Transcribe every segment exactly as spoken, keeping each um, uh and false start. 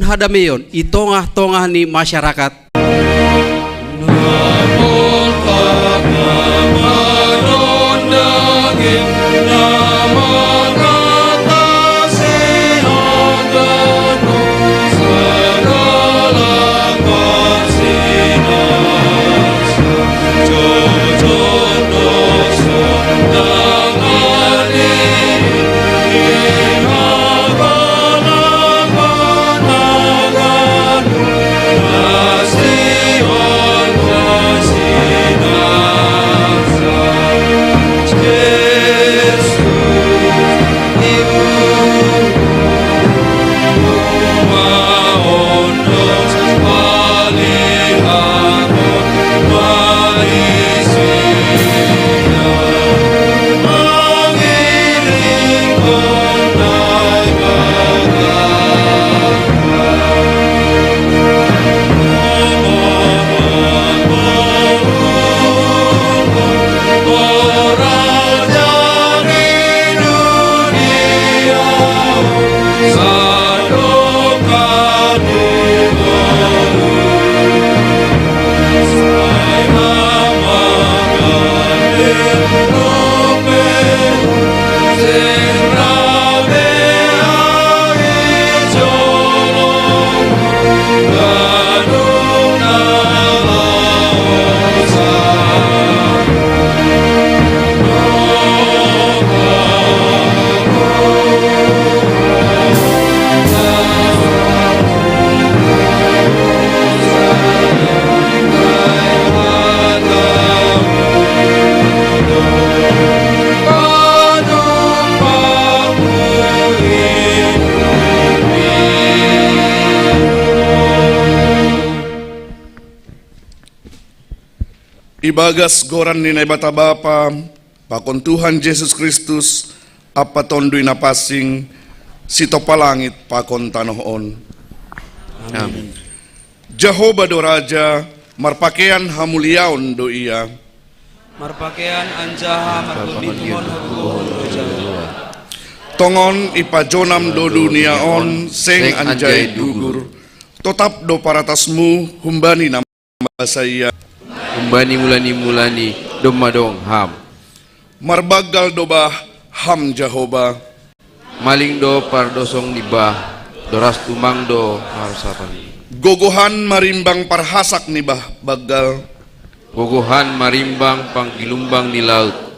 hadameion i tongah-tongah ni masyarakat. Ibagas goran ni Naibata Bapa, pakon Tuhan Jesus Kristus, ampa Tonduy Napansing, sitopa langit pakon tanoh on. Amin. Jahowa do Raja, marpakean hamuliaon do Ia. Marpakean anjaha margondit tumon hagogohon do Jahowa. Tongon ipajonam do dunia on, seng anjai dugur. Totap do paratasmu humbani na masa ia. Humbani mula ni mula ni domma dong Ham. Marbanggal do bah Ham Jahowa. Maling do pardosong ni bah, doras tumang do harsapani. Gogohan marimbang parhasak ni bah banggal. Gogohan marimbang panggilumbang ni laut.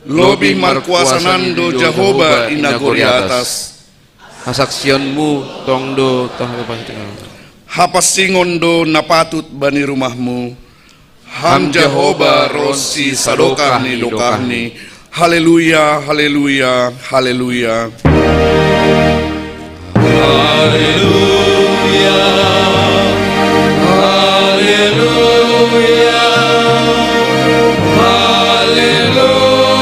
Lobih markuasanan do Jahowa i nagori atas. Hasaksionmu tong do tah do panjang. Hapansingon do na patut bani rumahmu. Ham Jahowa ronsi sadokah ni dokahni. Haleluya, haleluya, haleluya. Haleluya, haleluya, haleluya.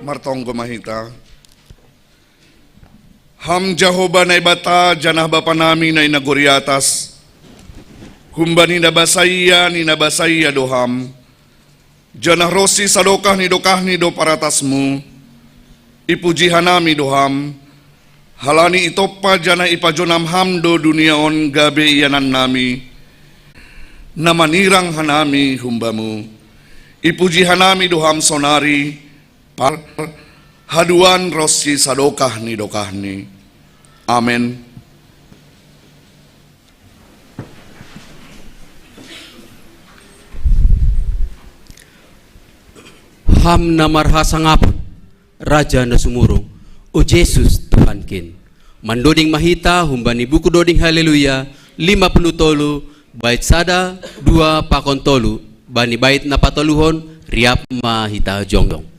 Martonggo ma hita. Ham Jahowa Naibata janah Bapa nami na i nagori atas. Humbani na basa ia ni na basa ia do Ham. Janah ronsi sadokah ni dokahni do paratasmu. Ipuji hanami do Ham. Halani itompa janah ipajonam Ham do dunia on gabe ianan nami. Na manirang hanami humbamu. Ipuji hanami do Ham sonari. Par, haduan ronsi sadokah ni dokahni. Amen. Ham na marhasangapon, Raja na sumurung, o Jesus Tuhankin. Mandoding ma hita humbani buku doding Haleluya, lima puluh tolu, bait sada, dua pakon tolu, bani bait na patoluhon, riap ma hita jongjong.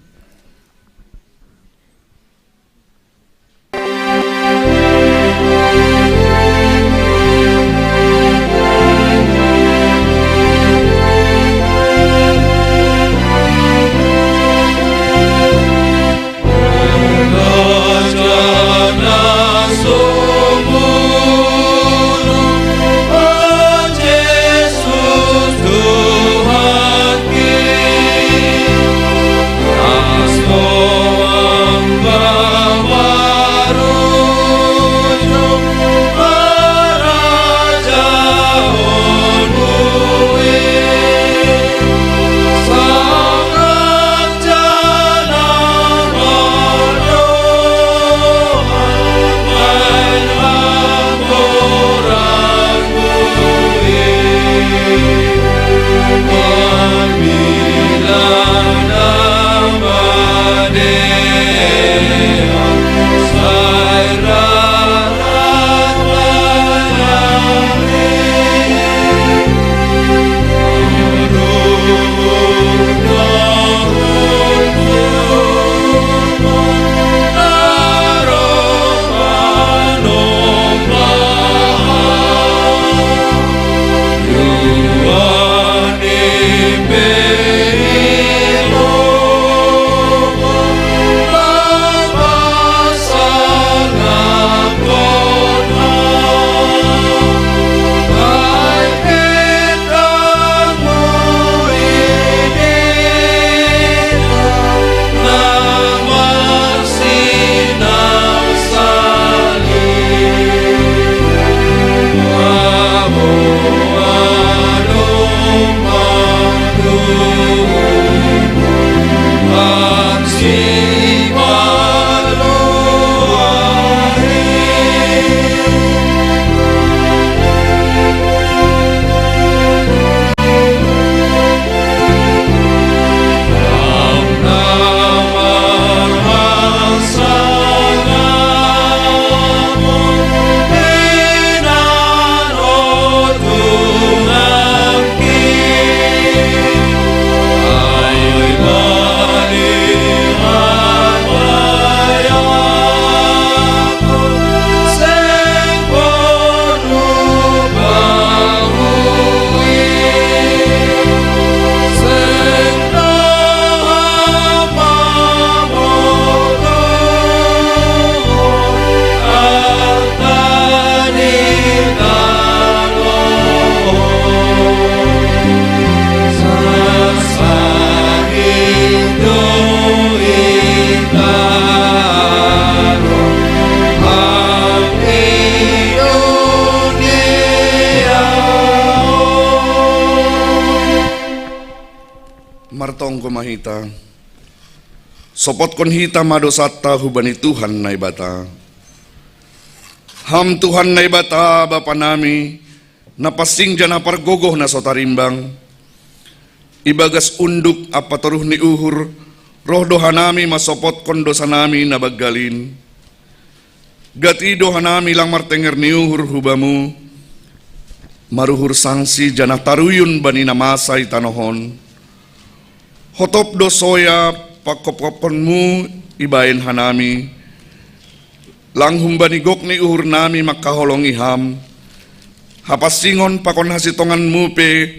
Tonggo ma hita. Sopotkon hita ma dosanta hubani Tuhan Naibata. Ham Tuhan Naibata, Bapa nami, na pansing janah pargogoh na so tarimbang, ibagas unduk ampa toruh ni uhur, roh do hanami mansopotkon dosa nami na banggal in. Gati do hanami lang martenger ni uhur hu Bamu, maruhur sangsi janah taruyun bani na masa i tanoh on. Hotop do soya pangkopkopon-Mu ibahen hanami, lang humbani gok ni uhur nami mangkaholongi Ham. Hapansingon pakon hasintongan-Mu pe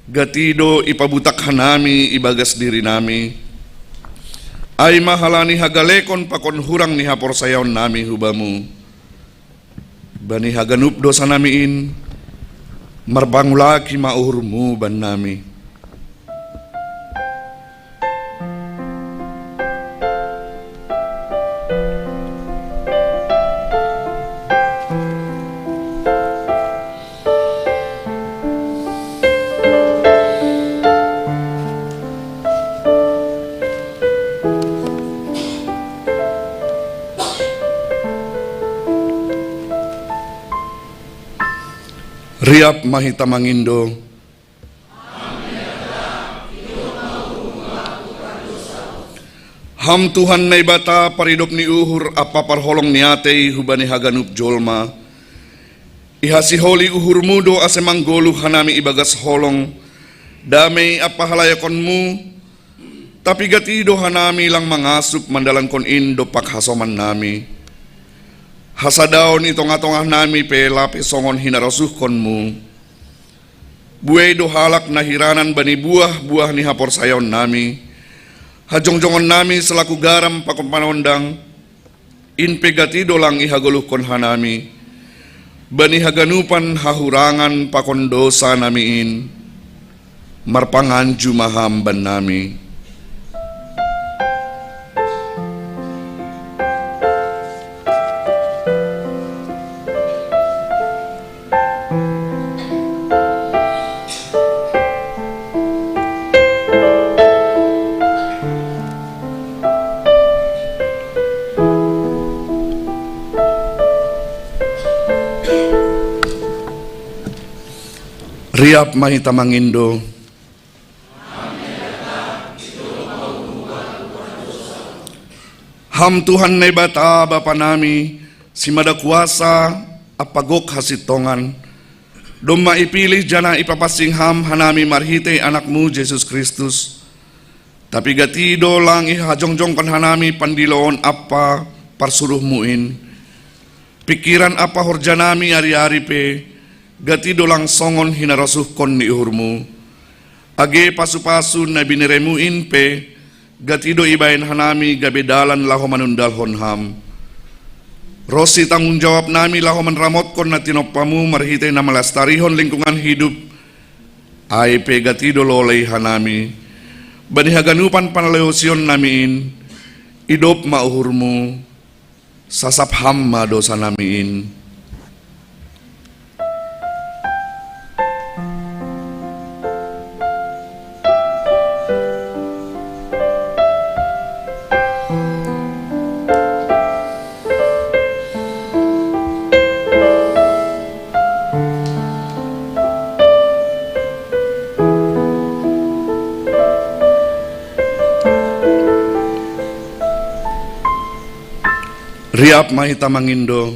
gati do ipabutak hanami ibagas diri nami. Ai ma halani hagalekon pakon hurang ni haporsayaon nami hu Bamu. Bani haganup dosa nami in, marpangulaki ma uhur-Mu bannami. Riap ma hita mangindo. Ham Tuhan Naibata, paridop ni uhur ampa parholong ni atei hubani haganup jolma. Ihasiholi uhur-Mu do ase manggoluh hanami ibagas holong, damei ampa halayakon-Mu, tapi gati do hanami lang mangasup mandalankon in dompak hasoman nami. Hasadaon i tongah-tongah nami pe lape songon hinarosuhkon-Mu. Buei do halak na hiranan bani buah-buah ni haporsayaon nami. Hajongjongon nami salaku garam pakon panondang, in pe gati do lang ihagoluhkon hanami. Bani haganupan hahurangan pakon dosa nami in, marpanganju ma Ham bannami. Riap ma hita mangindo. Ham Tuhan Naibata, Bapa nami, simada kuasa ampa gok hasintongan, domma ipilih janah ipapansing Ham hanami marhitei Anak-Mu Jesus Kristus. Tapi gati do lang ihajongjongkon hanami pandiloon ampa parsuruh-Mu in. Pingkiran ampa horja nami ari-ari pe gati do lang songon hinarosuhkon ni uhur-Mu. Age pasu-pasu na binere-Mu in pe gati do ibahen hanami gabe dalan laho manundalhon Ham. Ronsi tanggung jawab nami laho manramotkon na tinompa-Mu marhitei na malastarihon lingkungan hidup, ai pe gati do lolei hanami. Bani haganupan panalosion nami in, idop ma uhur-Mu, sasap Ham ma dosa nami in. Riap ma hita mangindo.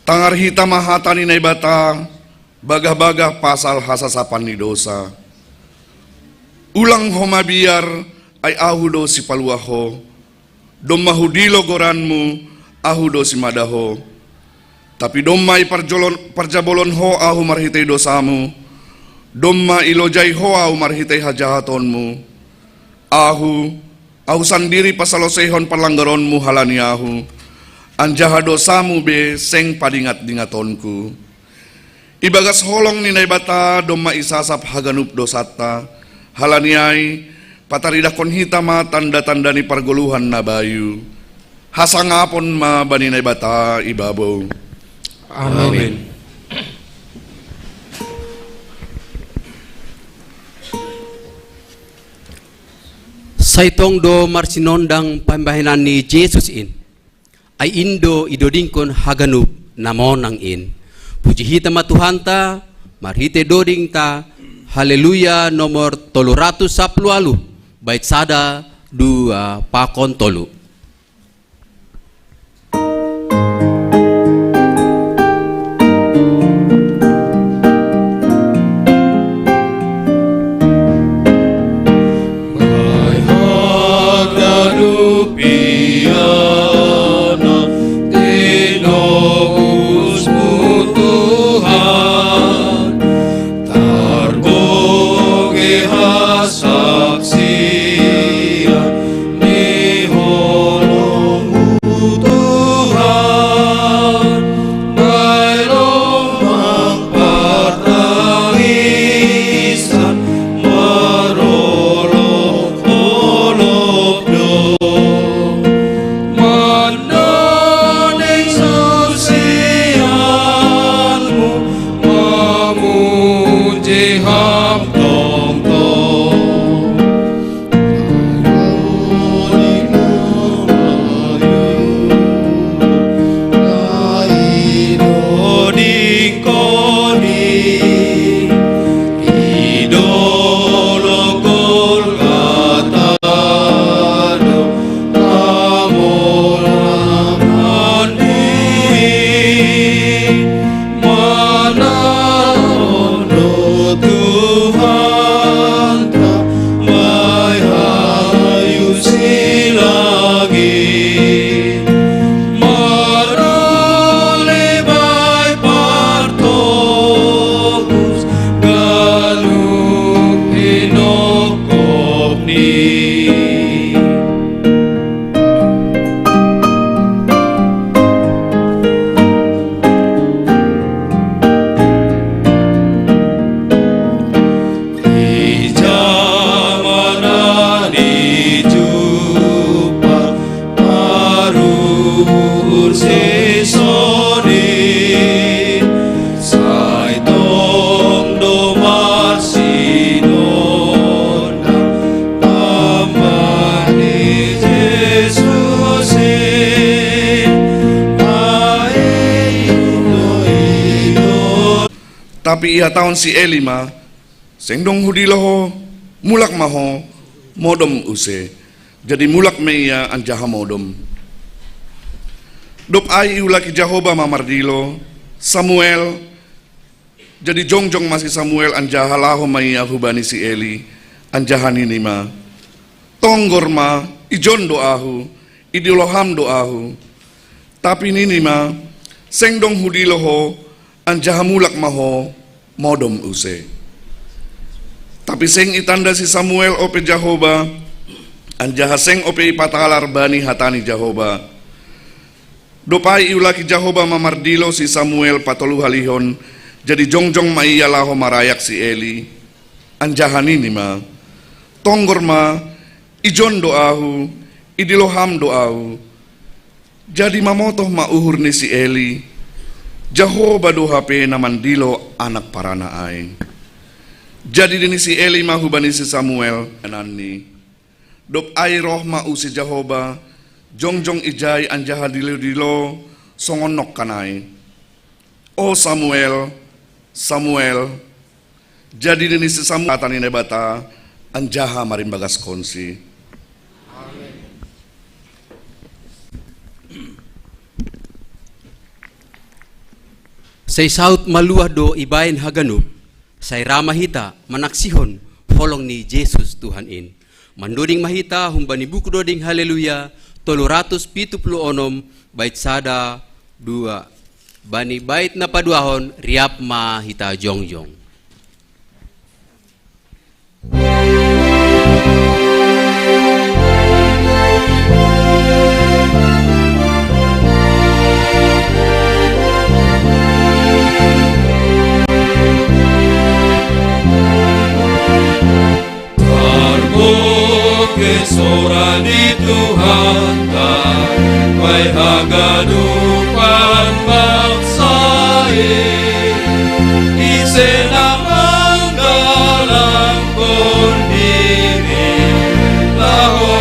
Tangar hita ma hata ni Naibata, bagah-bagah pasal hasasapan ni dosa. Ulang ho mabiar, ai Ahu do sipaluah ho. Domma hudilo goran-Mu, Ahu do simada ho. Tapi domma iparjolon, parjabolon ho Ahu marhitei dosa-Mu. Domma ilojai ho Ahu marhitei hajahaton-Mu. Ahu, Ahu sandiri pasaloseihon parlanggaron-Mu halani Ahu, anjaha dosa-Mu be seng padingat-dingatonku. Ibagas holong ni Naibata domma isasap haganup dosanta. Halani ai, pataridahkon hita ma tanda-tanda ni pargoluhan na bayu. Hasangapon ma bani Naibata ibabo. Amin. Amin. Taitong do marsinondang pambahenan ni Jesus in. Ai in do idodingkon haganup na monang in. Puji hita ma Tuhanta, marhite dodingta, Haleluya nomor tolu ratus sapuluh alu, bait sada, dua, pakon tolu. Ai haganup ia na tinobusmu Tuhan, tarbogei hasaksian ni holongmu Tuhan, bairo mangpartangisan marolop-olop do. Mandoding susianmu mamuji Ham tongtong. Dodingkon i, i dolok Golgata do hamonanganmu i. Manaon do Tuhanta, bahen hayu si langit, maralei bahen partobus ganup hinongopni. Di jamanan i jumpang paruhur sisonari, sai tong do marsinondang pambahen ni Jesus i. Ai in do idoding. Tapi ihatahon si Eli ma, "Seng dong hudilo ho, mulak ma ho, modom use." Jadi mulak ma ia anjaha modom. Dob ai iulaki Jahowa ma mardilo, "Samuel!" Jadi jongjong ma si Samuel anjaha laho ma ia hubani si Eli, anjaha nini ma, "Tonggor ma, ijon do ahu, idilo Ham do ahu." Tapi nini ma, "Seng dong hudilo ho, anjaha mulak ma ho, modom use." Tapi seng itanda si Samuel ope Jahowa, anjaha seng ope ipatalar bani hata ni Jahowa. Dob ai iulaki Jahowa ma mardilo si Samuel patoluhalihon, jadi jongjong ma ia laho marayak si Eli, anjaha nini ma, "Tonggor ma, ijon do ahu, idilo Ham do ahu." Jadi mamotoh ma uhur ni si Eli, Jahowa do hape na mandilo anak parana ai. Jadi nini si Eli ma hubani si Samuel, ananni. Dob ai roh ma use Jahowa, jongjong ijai anjaha dilo-dilo, songon nongkan ai, "O Samuel, Samuel." Jadi nini si Samuel, "Hata ni Naibata," anjaha marimbagaskonsi, "Amen." Sai saut maluah do ibahen haganup, sai ra ma hita manaksihon holong ni Jesus Tuhan in. Mandoding ma hita humbani buku doding Haleluya, tolu ratus pitu puluh onom, bait sada, dua. Bani bait na paduahon, riap ma hita jongjong. Tarbogei sora ni Tuhanta, bahen haganupan bangsa i. Ise na manggalangkon diri laho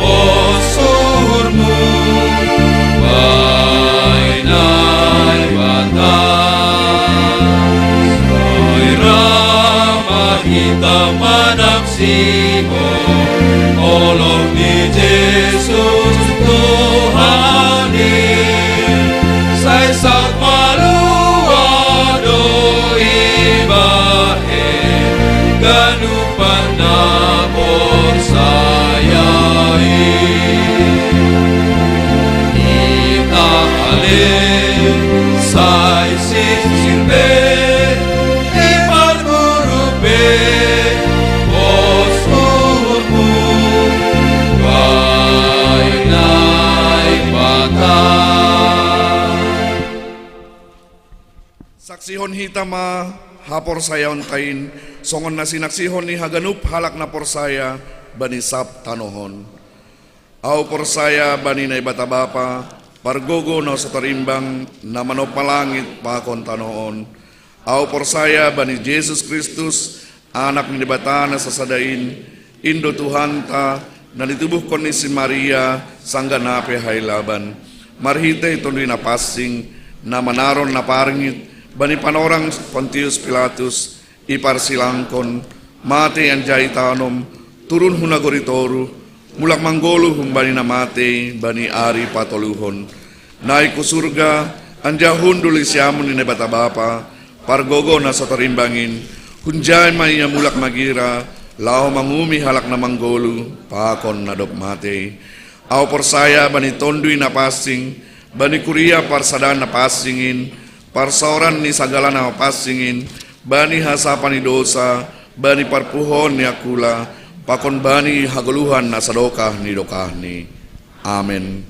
Bosurmu bainai bata, soira ma hita manang Simon, olong ni Jesus Tuhanin, sai saut malua do ibahen ganup na porsaya i. Hita ale sai sirsir be, i parguru be, bosurmu bainai bata. Saksihon hita ma haporsayaonta in, songon na sinaksihon ni haganup halak na porsaya bani sab tanoh on. Ahu porsaya bani Naibata Bapa, pargogo na so tarimbang, na manompa langit pakon tanoh on. Ahu porsaya bani Jesus Kristus, Anak ni Naibata na sasada in, in do Tuhanta, na nitubuhkon ni si Maria sanggah na pe hailaban, marhitei Tonduy Napansing, na manaron na parngit bani panorang Pontius Pilatus, iparsilangkon, matei anjaha itanom, turun hu nagori toruh, mulak manggoluh humbani na matei bani ari patoluhon. Naik hu surga, anjaha hundul di siamun ni Naibata Bapa, pargogo na so tarimbang in, hunjai ma Ia mulak magira, laho manguhumi halak na manggoluh pakon na dob matei. Ahu porsaya bani Tonduy Napansing, bani kuria parsadaan na pansing in, parsaoran ni sagala na pansing in, bani hasapan ni dousa, bani parpuhoon ni angkula, pakon bani hagoluhan na sadokah ni dokahni. Amen.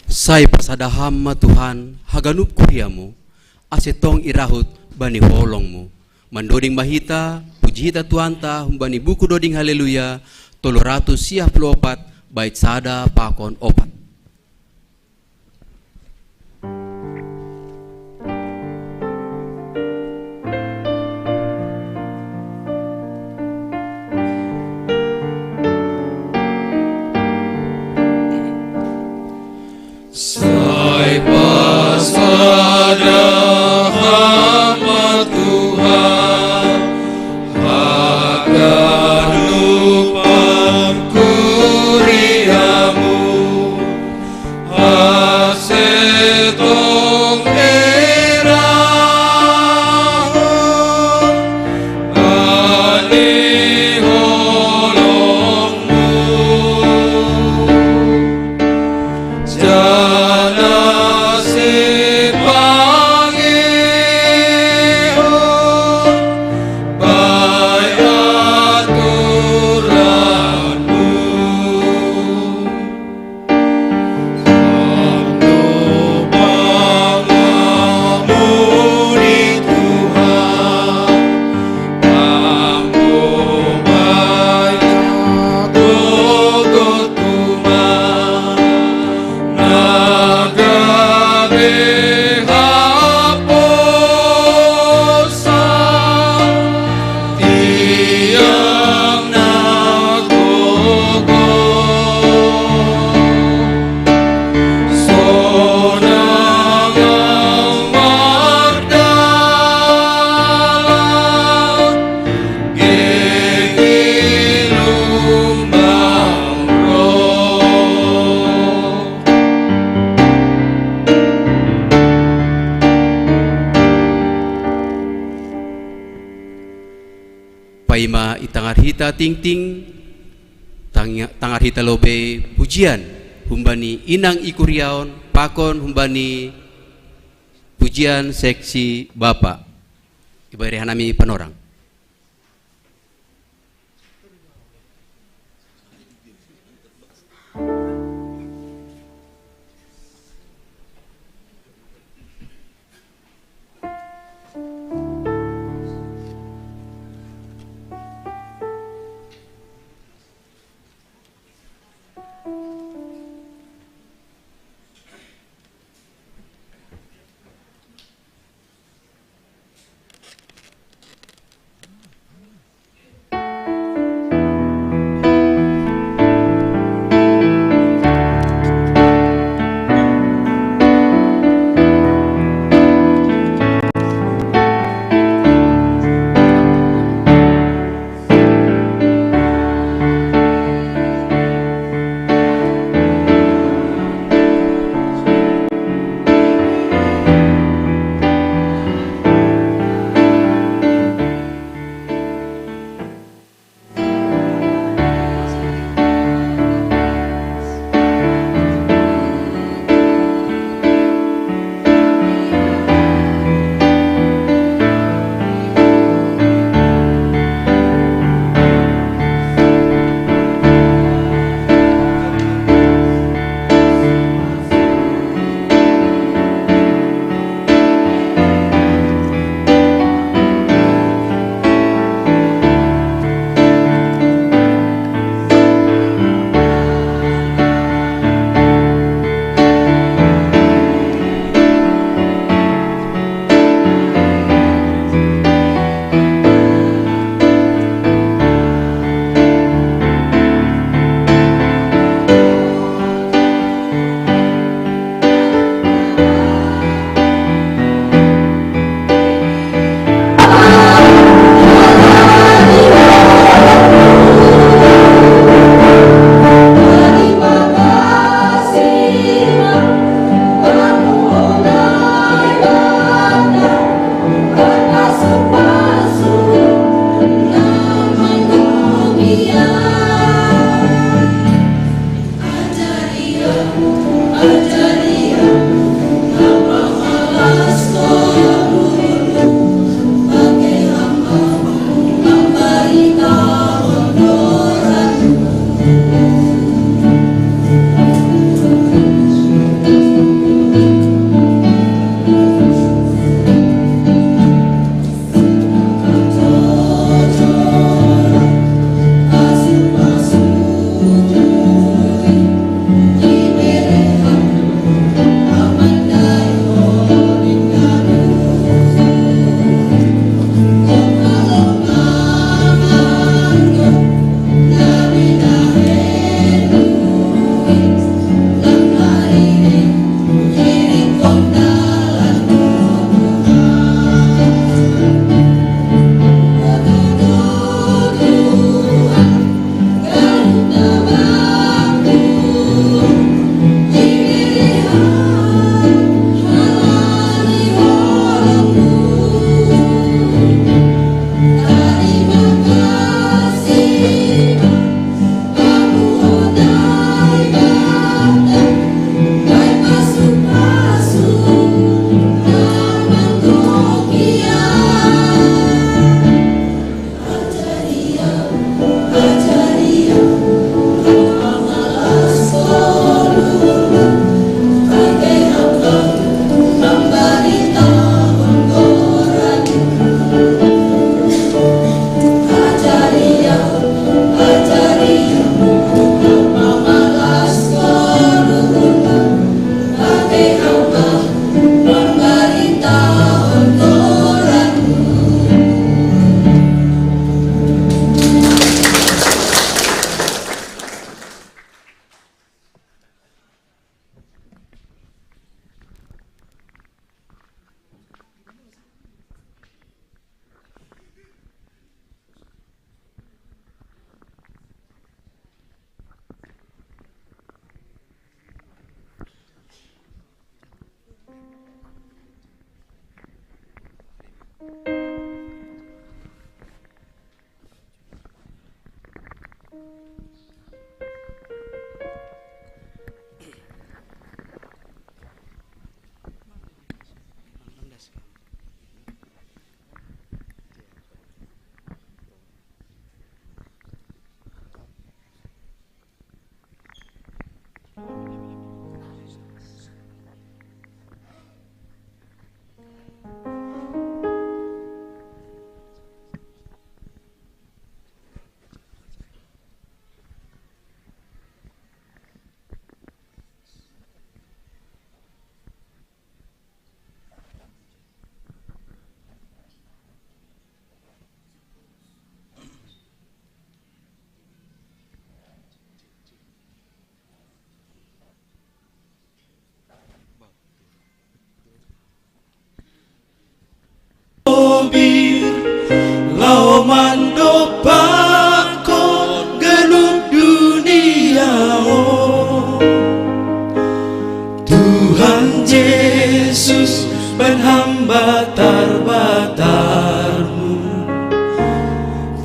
Sai pasada Ham ma Tuhan haganup kuriaMu, ase tong irahut bani holongMu. Mandoding ma hita puji hita Tuhanta humbani buku doding Haleluya, tolu ratus siah pulu opat, bait sada pakon opat. Sai pasada Ham ma Tuhan haganupan kuriaMu, ase tong irahut bani holongMu. Jala sipangihut bahen aturanMu. Ham do pangamoni Tuhan, Ham do bainat gogo tumang, na gabe haposan tiang na gogo. Sonang Ham mardalan, gegi lumbang roh. Paima itangar hita tingting, tang-, tangar hita lobei pujian humbani inang i kuriaon pakon humbani pujian seksi bapa. Ibere hanami panorang.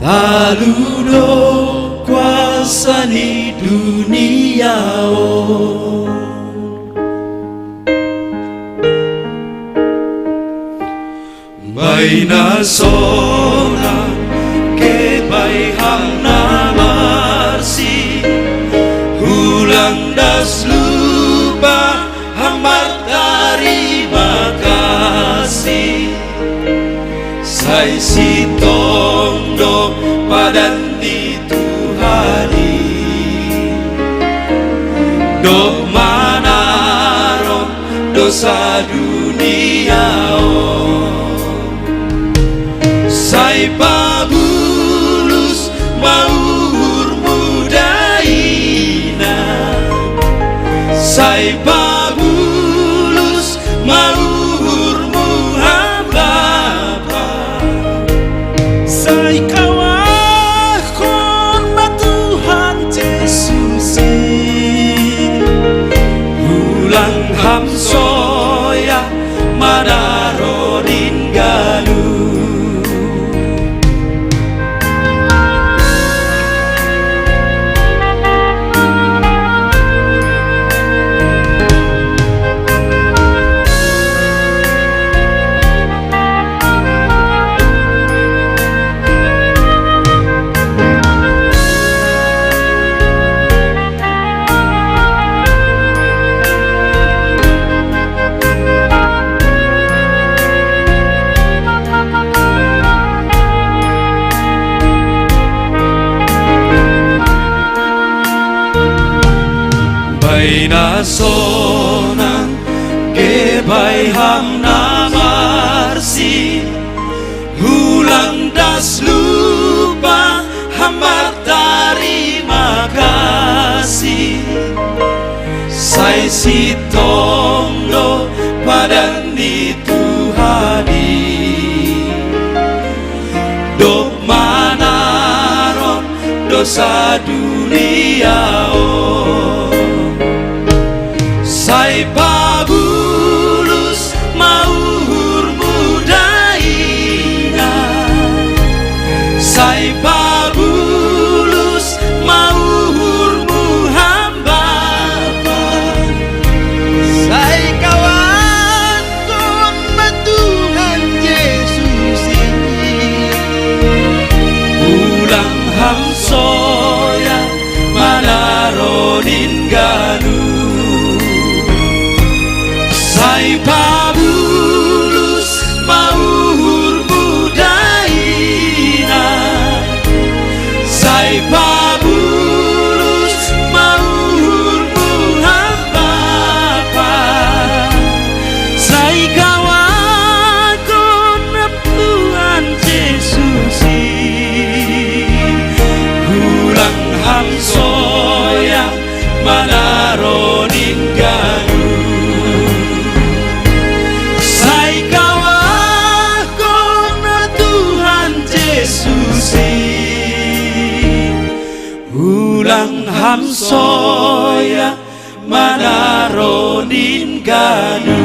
Alu do kuasa ni dunia on. Baina sonang ke bai ham na marsik, hulang das lupa ham martarima kasih. Sai sintong do padan ni Tuhan i, dob manaron dosa dunia on. Sai pabulus ma uhurmu daina, sai pabulus ma uhurmu, ham Bapa. Sai kawahkon ma Tuhan Jesus i, hulang ham soya manaronin galu. Baina sonang ke bai ham na marsik, hulang das lupa ham martarima kasih. Sai sintong do padan ni Tuhan i, dob manaron dosa dunia on. Sai pabulus ma uhurmu daina, sai pabulus ma uhurmu, ham Bapa. Sai kawahkon ma Tuhan Jesus i, hulang ham soya manaronin galu. Sai pabulus ma uhurmu daina, sai pabulus ma uhurmu, ham Bapa. Sai kawahkon ma Tuhan Jesus i, hulang ham soya manaronin galu. Sai kawahkon ma Tuhan Jesus i, hulang ham soya manaronin galu.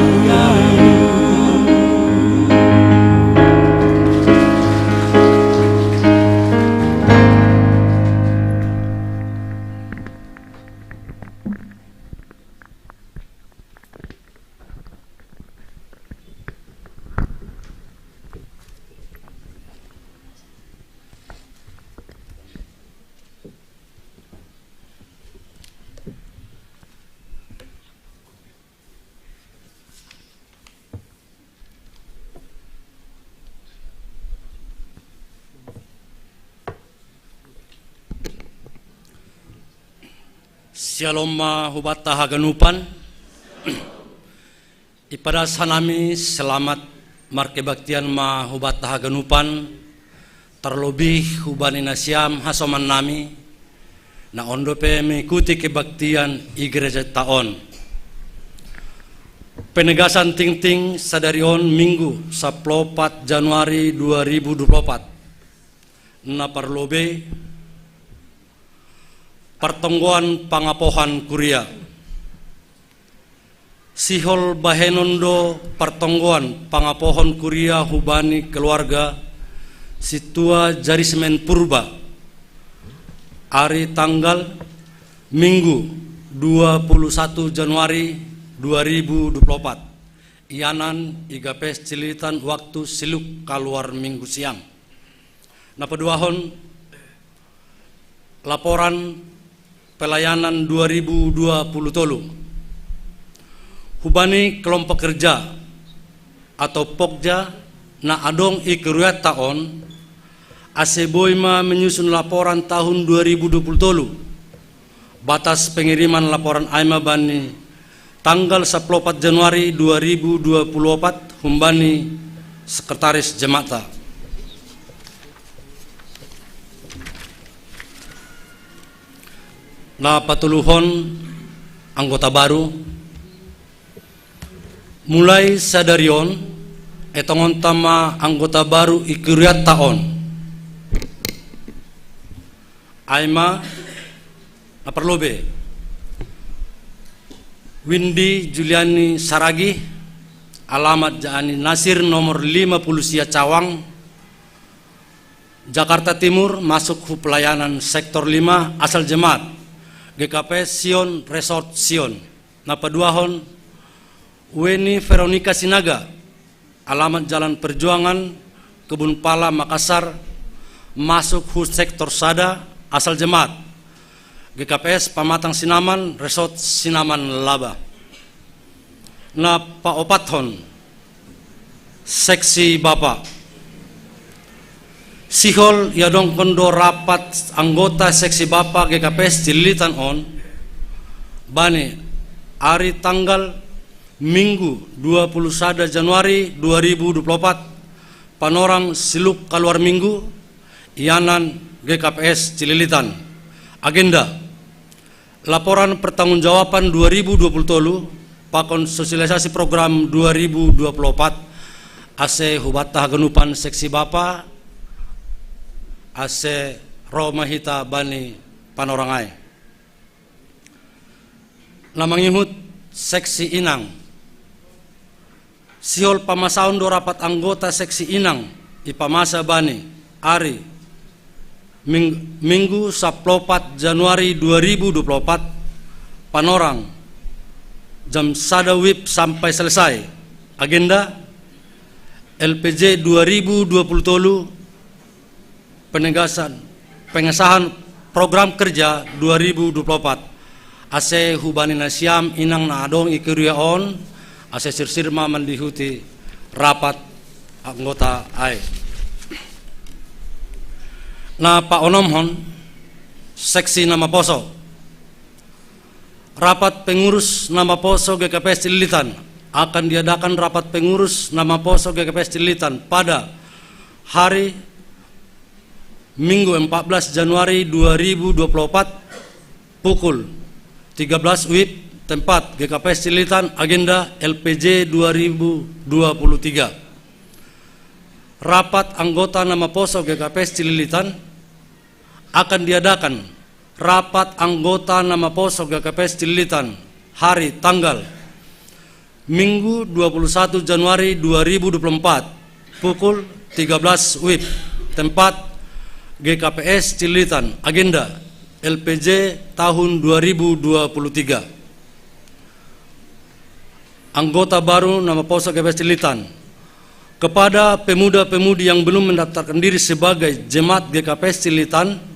Syalom ma hubanta haganupan. Ipadas hanami selamat markebaktian ma hubanta haganupan, tarlobih hubani nasiam hasomannami, na on dope mengikuti kebaktian i gerejanta on. Penegasan tingting sadari on Minggu, saplopat Januari dua ribu dua puluh opat. Na parlobei, partonggoan pangapohan kuria. Sihol bahenon do partonggoan pangapohon kuria hubani keluarga, Situa Jari Semen Purba, ari tanggal Minggu dua puluh satu Januari dua ribu dua puluh empat. Iyanan i G K P S Cililitan waktu siluk kaluar Minggu siang. Na paduahon, laporan pelayanan dua ribu dua puluh tolu. Hubani kelompok kerja atau Pokja na adong i keriwayata on, ase boi ma menyusun laporan tahun dua ribu dua puluh tolu. Batas pengiriman laporan ai ma bani tanggal sapuluh opat Januari dua ribu dua puluh opat, humbani sekretaris jemaatta. Na patoluhon, anggota baru. Mulai sadari on, etongonta ma anggota baru i keriwayata on. Ai ma, na parlobei, Windy Juliani Saragih, alamat Jaani Nasir, nomor lima puluh sia Cawang, Jakarta Timur, masuk hu pelayanan sektor lima, asal jemaat G K P S Sion, Resort Sion. Na paduahon, Weni Veronica Sinaga, alamat Jalan Perjuangan, Kebun Pala, Makassar, masuk hu sektor sada, asal jemaat G K P S Pamatang Sinaman, Resort Sinaman Laba. Na paopathon, seksi bapa. Sihol iadongkon do rapat anggota seksi bapa G K P S Cililitan on, bani ari tanggal Minggu dua puluh sada Januari dua ribu dua puluh opat, panorang siluk kaluar Minggu, iyanan G K P S Cililitan. Agenda: laporan pertanggungjawaban dua ribu dua puluh tolu, pakon sosialisasi program dua ribu dua puluh opat, ase hubanta haganupan seksi bapa, ase ro ma hita bani panorang ai. Na mangihut, seksi inang. Sihol pamasaon do rapat anggota seksi inang, ipamasa bani ari Ming-, Minggu sapuluh opat Januari dua ribu dua puluh opat, panorang jam sada wib sampai selesai. Agenda: L P J dua ribu dua puluh tolu, penegasan, pengesahan program kerja dua ribu dua puluh opat. Ase hubani nasiam inang na adong i kuria on, ase sirsir ma mandihuti rapat anggota ai. Na paonomhon, seksi na maposo. Rapat pengurus na maposo G K P S Cililitan. Akan diadakan rapat pengurus na maposo G K P S Cililitan pada hari Minggu empat belas Januari dua ribu dua puluh empat, pukul tiga belas wib, tempat G K P S Cililitan, agenda L P J dua ribu dua puluh tiga. Rapat anggota na maposo G K P S Cililitan. Akan diadakan rapat anggota na maposo G K P S Cililitan hari tanggal Minggu dua puluh satu Januari dua ribu dua puluh empat, pukul tiga belas wib, tempat G K P S Cililitan, agenda L P J tahun dua ribu dua puluh tiga. Anggota baru na maposo G K P S Cililitan. Kepada pemuda-pemudi yang belum mendaftarkan diri sebagai jemaat G K P S Cililitan,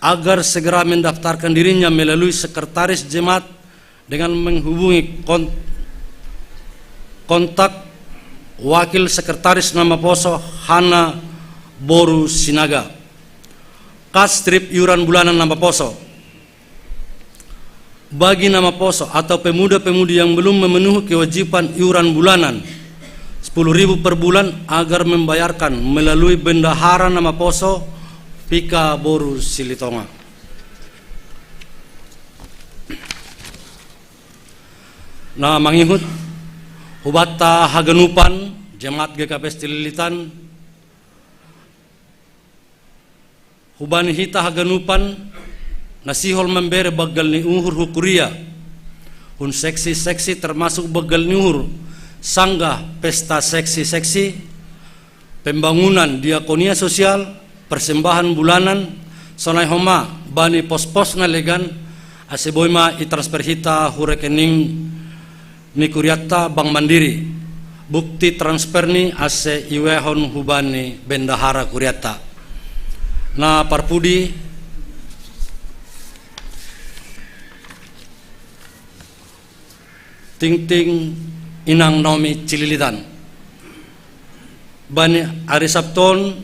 agar segera mendaftarkan dirinya melalui sekretaris jemaat dengan menghubungi kon-, kontak wakil sekretaris na maposo Hana Boru Sinaga. Kas trip iuran bulanan na maposo. Bagi na maposo atau pemuda-pemudi yang belum memenuhi kewajiban iuran bulanan sepuluh ribu per bulan agar membayarkan melalui bendahara na maposo Pika Boru Silitonga. Na mangihut, hubanta haganupan jemaat G K P S Cililitan, hubani hita haganupan na sihol mambere banggal ni uhur hu kuria, hun seksi-seksi termasuk banggal ni uhur sanggah pesta seksi-seksi, pembangunan diakonia sosial, persembahan bulanan, sonai homa bani pos-pos na legan, ase boi ma i transfer hita hu rekening ni kuriatta Bank Mandiri. Bukti transfer ni ase iwehon hubani bendahara kuriatta. Na parpudi, tingting inang nomi Cililitan. Bani ari Sabton,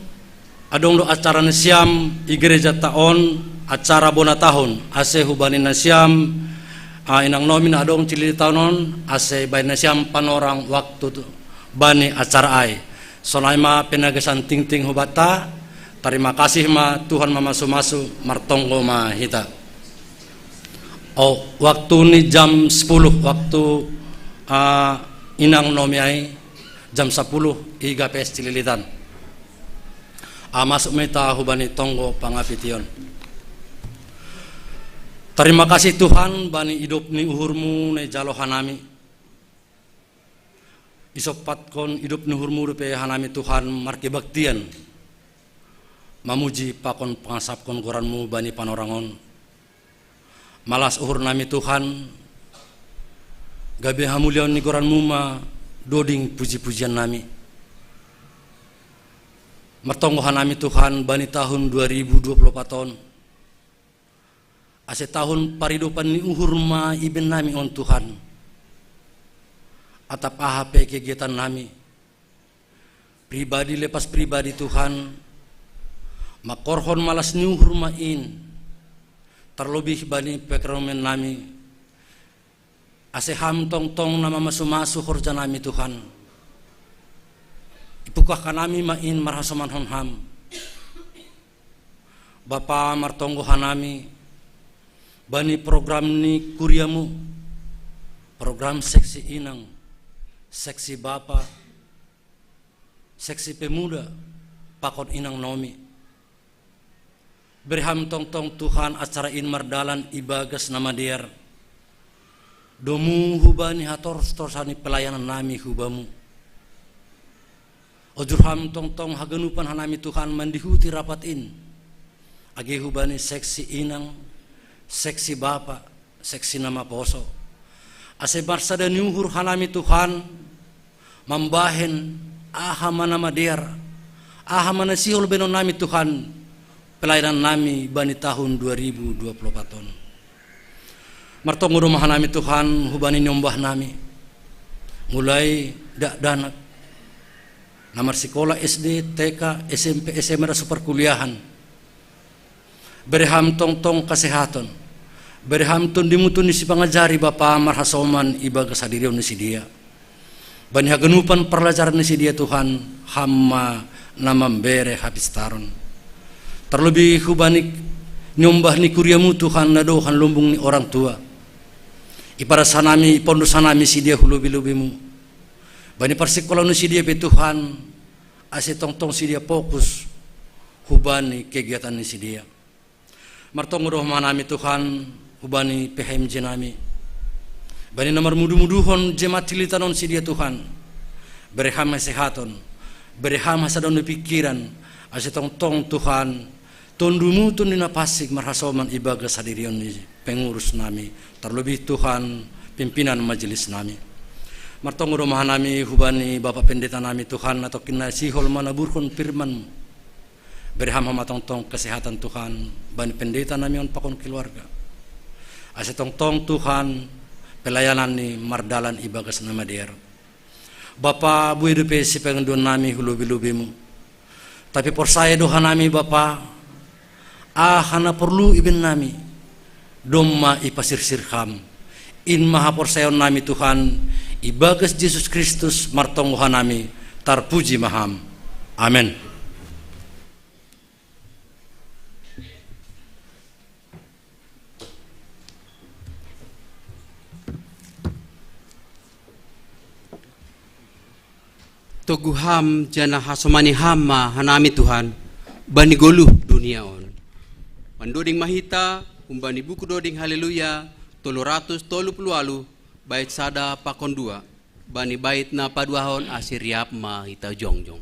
adong do acara nasiam i gereja ta on, acara bona tahun, ase hubani nasiam, ah, inang nomi na adong Cililitan on, ase bani nasiam panorang waktu tu, bani acara ai. Sonai ma penagasan tingting hubata, terima kasih ma Tuhan mamasu-masu, martonggo ma hita. Oh, waktu ni jam sepuluh, waktu, ah, inang nomi ai, jam sepuluh, i G P S Cililitan. Ah, masuk mita hubani tonggo pangapition. Terima kasih Tuhan, bani idop ni uhurmu na ijalo hanami. Isopatkon idop ni uhurmu dope hanami Tuhan markebaktian. Mamuji pakon pangasapkon goranmu bani panorangon. Malas uhur nami Tuhan, gabe hamuliaon ni goranmu ma doding puji-pujian nami. Martonggo hanami Tuhan bani tahun dua ribu dua puluh empat on. Ase tahun paridopan ni uhur ma iben nami on Tuhan. Atap aha pe kegiatan nami. Pribadi lepas pribadi Tuhan, mangkorhon malas ni uhur ma in, terlebih bani pekeromen nami, ase Ham tongtong na mamasu-masu horja nami Tuhan. Ipukahkan nami ma in marhasomankon Ham. Bapa martonggo hanami, bani program ni kuriamu, program seksi inang, seksi bapa, seksi pemuda, pakon inang nomi. Bere Ham tongtong Tuhan acara in mardalan ibagas na madear. Domu hubani hatorus-torusan ni pelayanan nami hubamu. Ojur Ham tongtong haganupan hanami Tuhan mandihuti rapat in. Age hubani seksi inang, seksi bapa, seksi na maposo. Ase marsada ni uhur hanami Tuhan, mambahen aha ma na madear, aha ma na sihol bahenon nami Tuhan, pelayanan nami bani tahun dua ribu dua puluh empat on. Martonggo do ma hanami Tuhan, hubani niombah nami. Mulai dakdanak. Na marsikola S D, T K, S M P, S M A, da so parkuliahan. Bere Ham tongtong kasehaton. Bere Ham tondimu tondi sipangajari Bapa marhasoman ibagas hadirion ni sidea. Bani haganupan parlajaran ni sidea Tuhan, Ham ma na mambere hapistaron. Terlebih hubani niombah ni kuriamu Tuhan na dohan lumbung ni orang tua. Ipadas hanami, ipondos hanami sidea hu lobi-lobimu. Bani parsikolaon ni sidea pe Tuhan, ase tongtong sidea fokus hubani kegiatan ni sidea. Martonggo do ma hanami Tuhan, hubani P H M J nami. Bani na marmudu-muduhon jemaat Cililitan on sidea Tuhan. Bere Ham hasehaton, bere Ham hasadaon ni pikiran, ase tongtong Tuhan, tondumu tondi na pasik marhasoman ibagas hadirion ni pengurus nami, terlebih Tuhan, pimpinan majelis nami. Martonggo do ma hanami hubani Bapa Pendeta nami Tuhan, na tongkin na sihol manaburhon firman-Mu. Bere Ham homa tongtong kesehatan Tuhan, bani pendeta nami on pakon keluarga. Ase tongtong Tuhan, pelayanan ni mardalan ibagas na madear. Bapa, buei dope sipangidoan nami hu lobi-lobimu. Tapi porsaya do hanami Bapa, aha na porlu iben nami, domma ipasirsir Ham. In ma haporsayaon nami Tuhan, ibagas Jesus Kristus martonggo hanami, tarpuji ma Ham. Amen. Togu Ham janah hasomani Ham ma hanami Tuhan, bani goluh dunia on. Mandoding ma hita, humbani buku doding Haleluya, tolu ratus tolu puluh walu, bait sada pakon dua, bani bait na paduahon ase riap ma hita jongjong.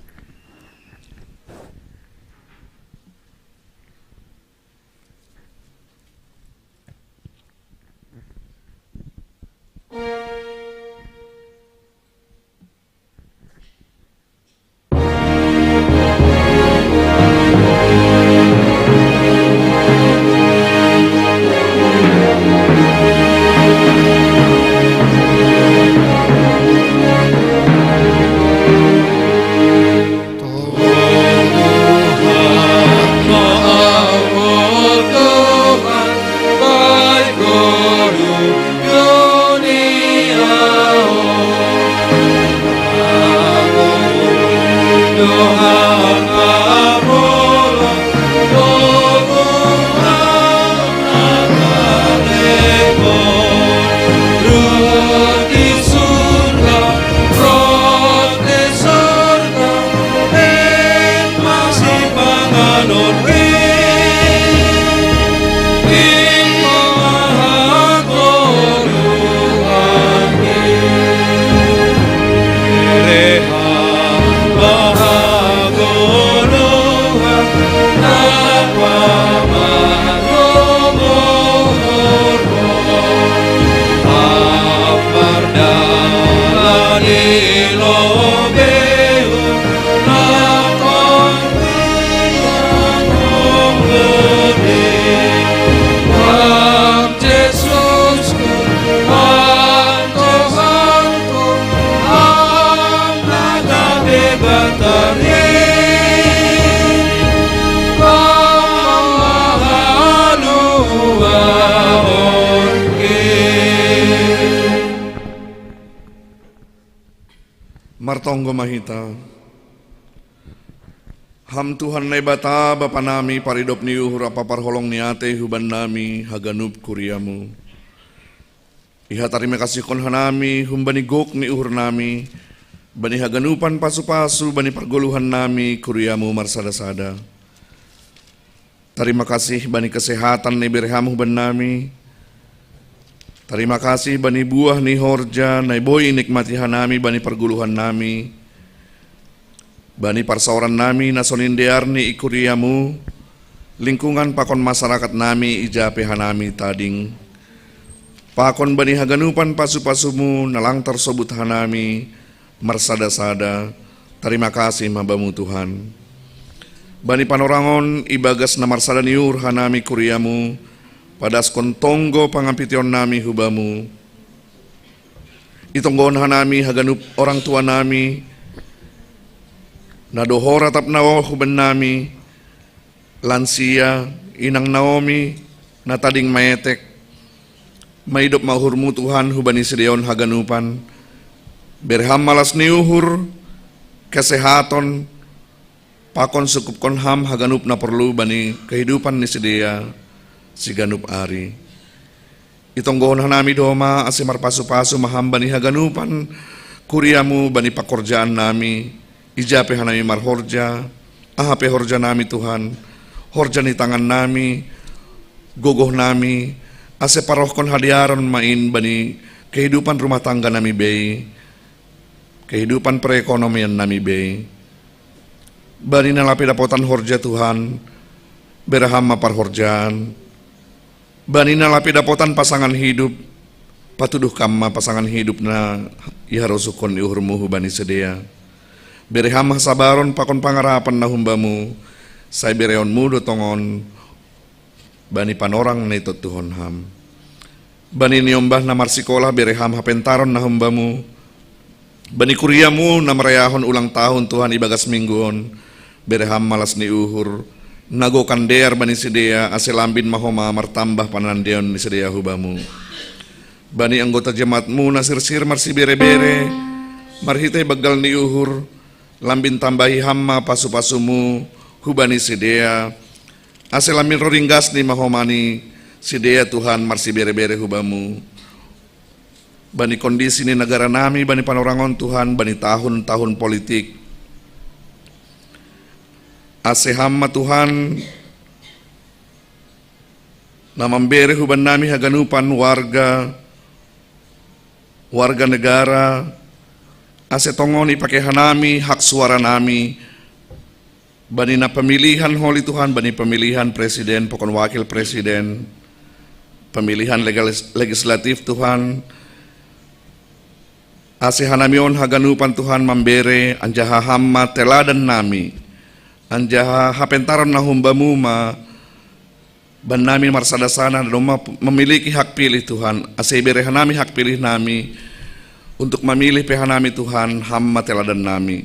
Martonggo ma hita. Ham Tuhan Naibata, Bapa nami, paridop ni uhur ampa parholong ni atei huban nami haganup kuriamu. Iha tarima kasihkon hanami humbani gok ni uhur nami, bani haganupan pasu-pasu bani pargoluhan nami kuriamu marsada-sada. Tarima kasih bani kesehatan na ibere ham huban nami. Tarima kasih bani buah ni horja na boi inikmati hanami bani pargoluhan nami, bani parsaoran nami na sonin dearni i kuriamu, lingkungan pakon masarakat nami ija pe hanami tading. Pakon bani haganupan pasu-pasumu na lang tarsobut hanami marsada-sada, tarima kasih ma bamu Tuhan. Bani panorangon ibagas na marsada ni uhur hanami kuriamu, padaskon tonggo pangampition nami hubamu. Itonggohon hanami haganup orang tua nami, na dohor atap na oho huban nami, lansia, inang Naomi, na tading maetek. Maidop ma uhurmu Tuhan hubani sidea on haganupan. Bere ham ma las ni uhur, kesehaton, pakon sukupkon ham haganup na porlu bani kehidupan ni sidea siganup ari. Itonggohon hanami do ma ase marpasu-pasu ma ham bani haganupan kuriamu bani pakorjaan nami, ija pe hanami marhorja, aha pe horja nami Tuhan, horja ni tangan nami, gogoh nami, ase parohkon hadearon ma in bani kehidupan rumah tangga nami bei, kehidupan perekonomian nami bei. Bani na lape dapotan horja Tuhan, bere ham ma parhorjaan. Bani na lape dapotan pasangan hidup, patuduh kam ma pasangan hidup na iharosuhkon ni uhurmu hubani sidea. Bere ham hasabaron pakon pangarapan na humbamu, sai bereonmu do tongon bani panorang na itontuhon ham. Bani niombah na marsikolah bere ham hapentaron na humbamu. Bani kuriamu na marayahon ulang tahun Tuhan ibagas minggu on, bere ham ma las ni uhur, na gokan dear bani sidea ase lambin ma homa martambah panandeon ni sidea hubamu. Bani anggota jemaatmu na sirsir marsibere-bere, marhitei banggal ni uhur, lambin tambahi ham ma pasu-pasumu hubani sidea, ase lambin roringgasni ma homa ni sidea Tuhan marsibere-bere hubamu. Bani kondisi ni negara nami bani panorangon Tuhan bani tahun-tahun politik. Ase ham ma Tuhan na mambere huban nami haganupan warga, warga negara, ase tongon ipake hanami hak suara nami, bani na pemilihan holi Tuhan, bani pemilihan presiden pakon wakil presiden, pemilihan legalis-, legislatif Tuhan, ase hanami on haganupan Tuhan mambere, anjaha ham ma teladan nami, anjaha hapentaron na humbamu ma bannami marsada-sada na domma memiliki hak pilih Tuhan, ase ibere hanami hak pilih nami, untuk mamilih pe hanami Tuhan, ham ma teladan nami.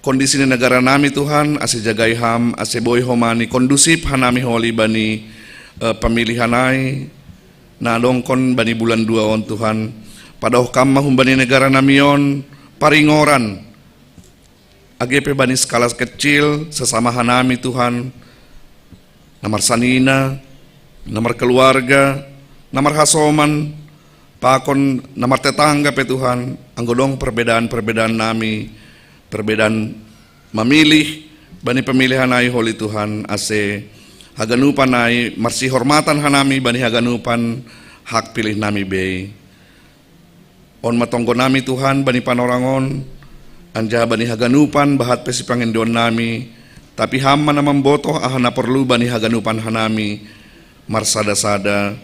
Kondisi ni negara nami Tuhan, ase jagai ham, ase boi homa ni kondusif hanami holi bani, eh, pemilihan ai, na adongkon bani bulan dua on Tuhan. Padaoh kam ma humbani negara nami on, paringoran, age pe bani skala kecil, sesama hanami Tuhan, na marsanina, na markeluarga, na marhasoman, pakon na martetangga pe Tuhan, anggo dong perbedaan-perbedaan nami, perbedaan mamilih, bani pamilihan nai holi Tuhan, ase haganupan nai marsihormatan hanami bani haganupan hak pilih nami bei. On ma tonggo nami Tuhan bani panorangon, anjaha bani haganupan bahat pe sipangindoan nami, tapi Ham ma na mambotoh aha na porlu bani haganupan hanami, marsada-sada,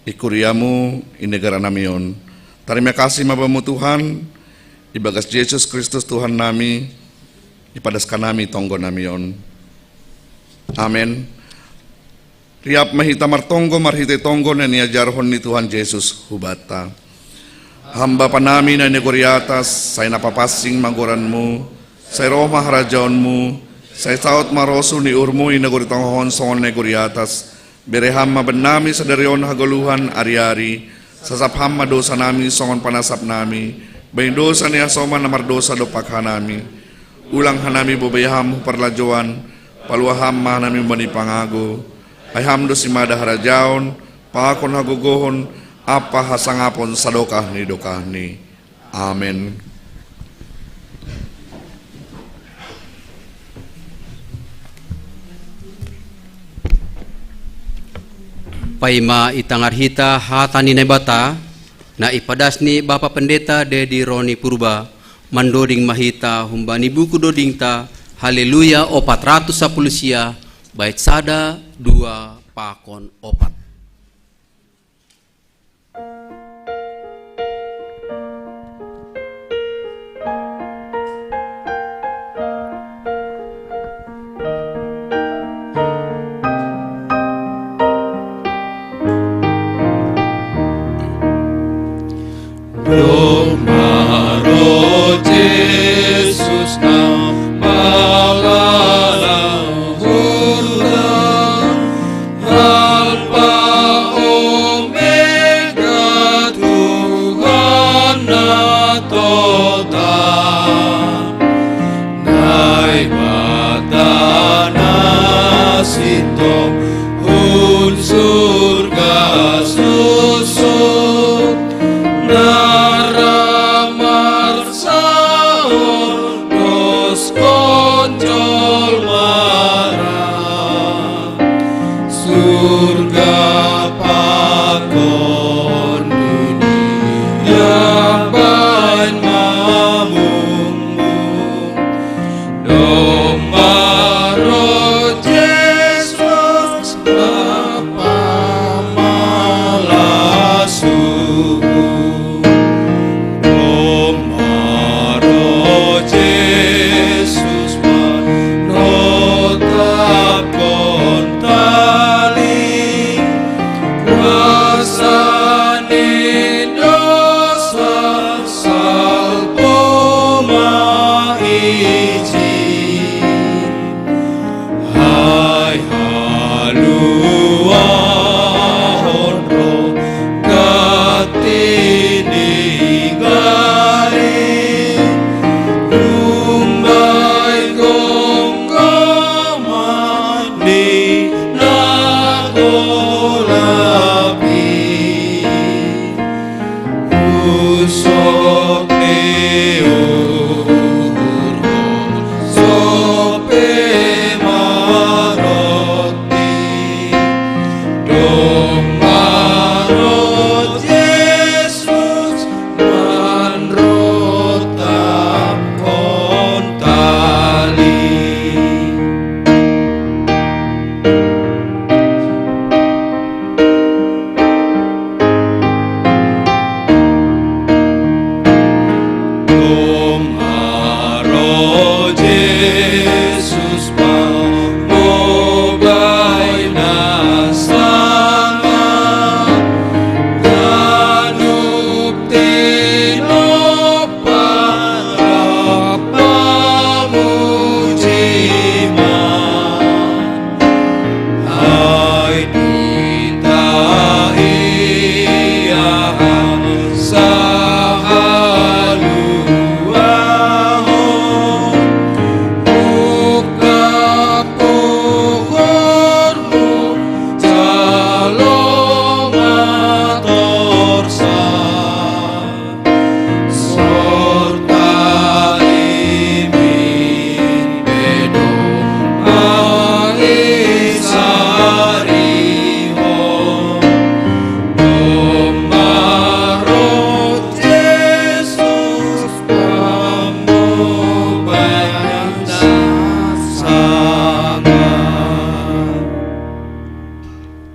i kuria-Mu, i negara nami on. Tarima kasih ma Bamu Tuhan, ibagas Jesus Kristus Tuhan nami, ipadaskon nami tonggo nami on. Amen. Riap ma hita martonggo marhitei tonggo na niajarhon ni Tuhan Jesus hubanta. Ham Bapa nami na i nagori atas, sai na papansing ma goran-Mu, sai roh ma harajaon-Mu, sai saut ma rosuh ni uhur-Mu i nagori tongah on songon nagori atas, bere Ham ma bannami sadari on hagoluhan ari-ari, sasap Ham ma dosa nami songon panasap nami bani dosa ni hasoman na mardosa dompak hanami. Ulang hanami bobai Ham hu parlajouan, palua Ham ma hanami humbani pangago. Ai Ham do simada harajaon, pangakon hagogohon, ampa hasangapon sadokah ni dokahni. Amen. Paima itangar hita hata ni Naibata, na ipadas ni Bapa Pendeta Dedi Roni Purba, mandoding ma hita humbani buku dodingta, Haleluya opat ratus sapuluh sia, bait sada, dua, pakon opat. Domma ro Jesus na palalang hurang, alpa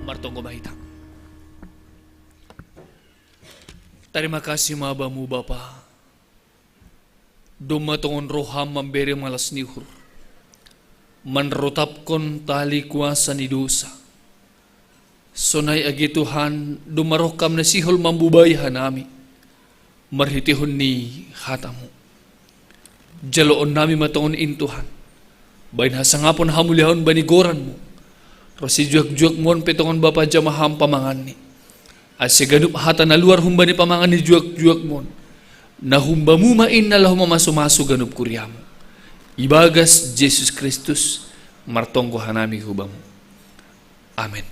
Martonggo ma hita. Tarima kasi ma Bamu Bapa, domma tongon roham mambere malas ni uhur, manrotapkon tali kuasa ni dosa. Sonai age Tuhan, domma roh Kam na sihol mambubai hanami marhitehon ni hataMu. Jaloon nami ma tongon in Tuhan, bahen hasangapon hamuliaon bani goranMu. Ro sijuak-juakMu on pe tongon Bapa, jama Ham pamanganni, ase ganup hata na luar humbani pamangan ni juak-juakMu on, na humbaMu ma in na laho mamasu-masu ganup kuriaMu. Ibagas Jesus Kristus martonggo hanami hu Bamu. Amen.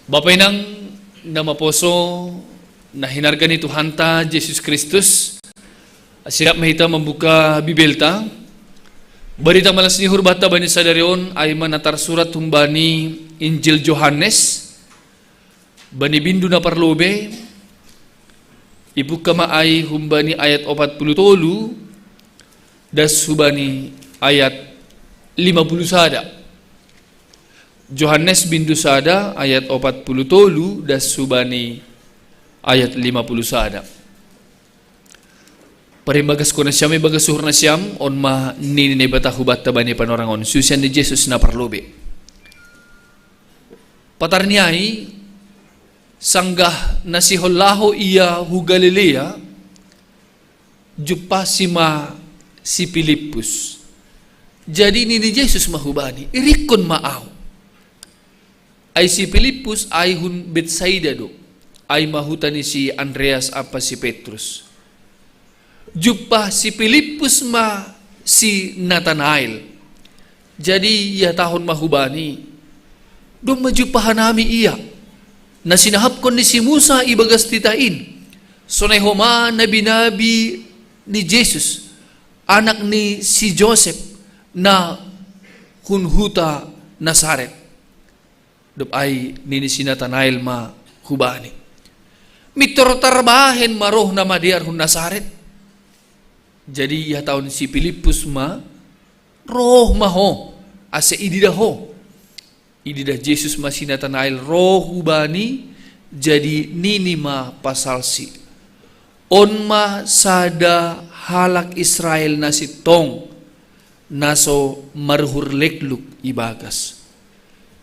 Bapa inang na maposo, na hinarga ni Tuhanta Jesus Kristus, sirap ma hita mambuka Bibelta. Barita malas ni uhur banta bani sadari on ai ma na tarsurat humbani Injil Johannes, bani bindu na parlobei, ibuka ma ai humbani ayat opat pulu tolu das hubani ayat lima pulu sada. Johannes bindu sada ayat opat pulu tolu das hubani ayat lima pulu sada. Parimbagas ko nasiam, ibagas uhur nasiam, on ma nini Naibata hubanta bani panorang on, susian ni Jesus na parlobei. Patar ni ai, sanggah na sihol laho Ia hu Galilea, jumpahsi ma si Pilippus. Jadi nini Jesus ma hubani, irikkon ma Ahu. Ai si Pilippus ai hun Betsaida do, ai ma huta ni si Andreas ampa si Petrus. Jumpah si Pilippus ma si Natanael. Jadi ihatahon ma hubani, domma jumpah hanami Ia, na sinahapkon ni si Musa ibagas titah in. Sonai homa nabi-nabi ni Jesus, anak ni si Josep, na hun huta Nasaret. Dob ai nini si Natanael ma hubani, mintor tarbahen ma roh na madear hun Nasaret. Jadi ihatahon si Pilippus ma, roh ma ho, ase ididah ho. Ididah Jesus ma si Natanael roh hubani, jadi nini ma pasalsi, on ma sada halak Israel na sintong, na so maruhur lekluk ibagas.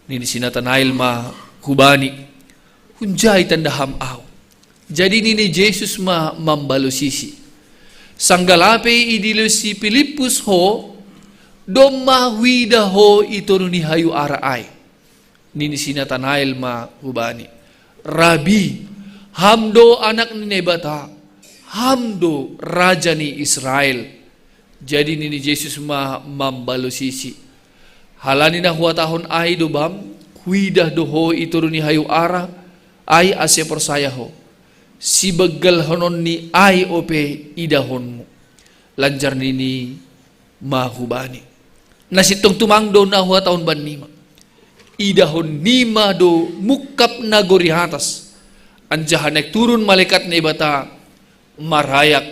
Nini si Natanael ma hubani, hunjai tanda Ham Ahu? Jadi nini Jesus ma mambalosisi, sanggah lape idilo si Pilippus ho, domma huidah ho i toru ni hayu ara ai. Nini si Natanael ma hubani, Rabi, Ham do Anak ni Naibata, Ham do Raja ni Israel. Jadi nini Jesus ma mambalosisi, halani na huhatahon ai do bam, huidah do ho i toru ni hayu ara ai, ase porsaya ho. Sibanggalhonon ni ai ope idahonmu. Lanjar nini ma hubani, na sintong tumang do na huhatahon bannima. Idahon nima do mungkap nagori atas, anjaha naeng turun malekat Naibata marayak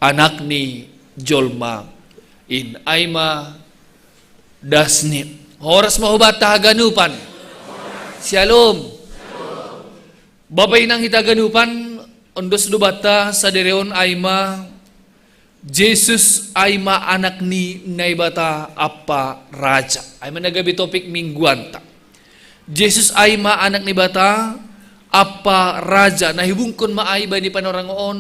Anak ni jolma in. Ai ma dasni. Horas ma hubanta haganupan. Syalom. Bapa inang hita haganupan, on dos do banta sadari on ai ma Jesus ai ma Anak ni Naibata ampa Raja. Ai ma na gabe topik mingguanta. Jesus ai ma Anak ni Naibata ampa Raja. Na hibungkon ma ai bani panorang on,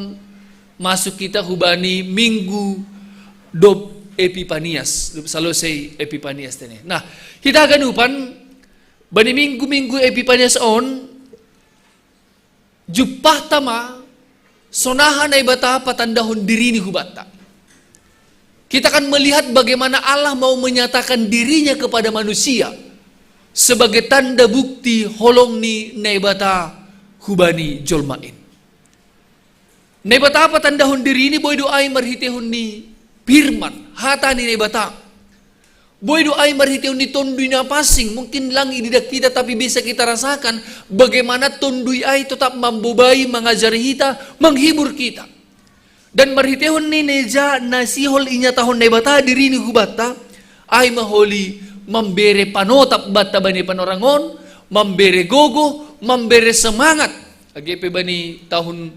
masuk hita hubani minggu dob Epipanias, dob salosei Epipanias tene. Nah, hita haganupan, bani minggu-minggu Epipanias on, jumpahta ma sonaha Naibata patandahon dirini hubanta. Kita akan melihat bagaimana Allah mau menyatakan dirinya kepada manusia sebagai tanda bukti holong ni Naibata hubani jolma in. Naibata patandahon dirini boi do ai marhiteihon ni firman, hata ni Naibata. Boi do ai marhiteihon ni Tonduy Napansing, mungkin lang ididah kita tapi bisa kita rasakan bagaimana Tonduy ai tetap mambobai, mangajari hita, manghibur kita. Dan marhiteihon ni neja na sihol inyatahon Naibata dirini hubanta, Ai maholi mambere panotap batta bani panorangon, mambere gogo, mambere semangat. Age pe bani tahun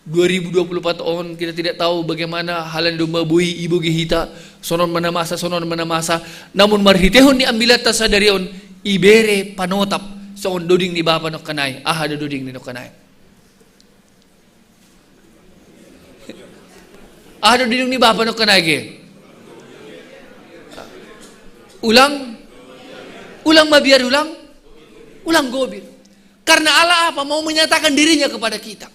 dua ribu dua puluh empat on, kita tidak tahu bagaimana halan domba bui iboge hita, sonon mana masa, sonon mana masa. Namun marhitehon ni ambilatta sadari on, ibere panotap, songon doding ni bapa nokkanai. Aha do doding ni nokkanai? Aha do didung ni bapa nokkanai ge? Ulang, ulang mabiar ulang, ulang gobir. Karena Allah apa? Mau menyatakan dirinya kepada kita.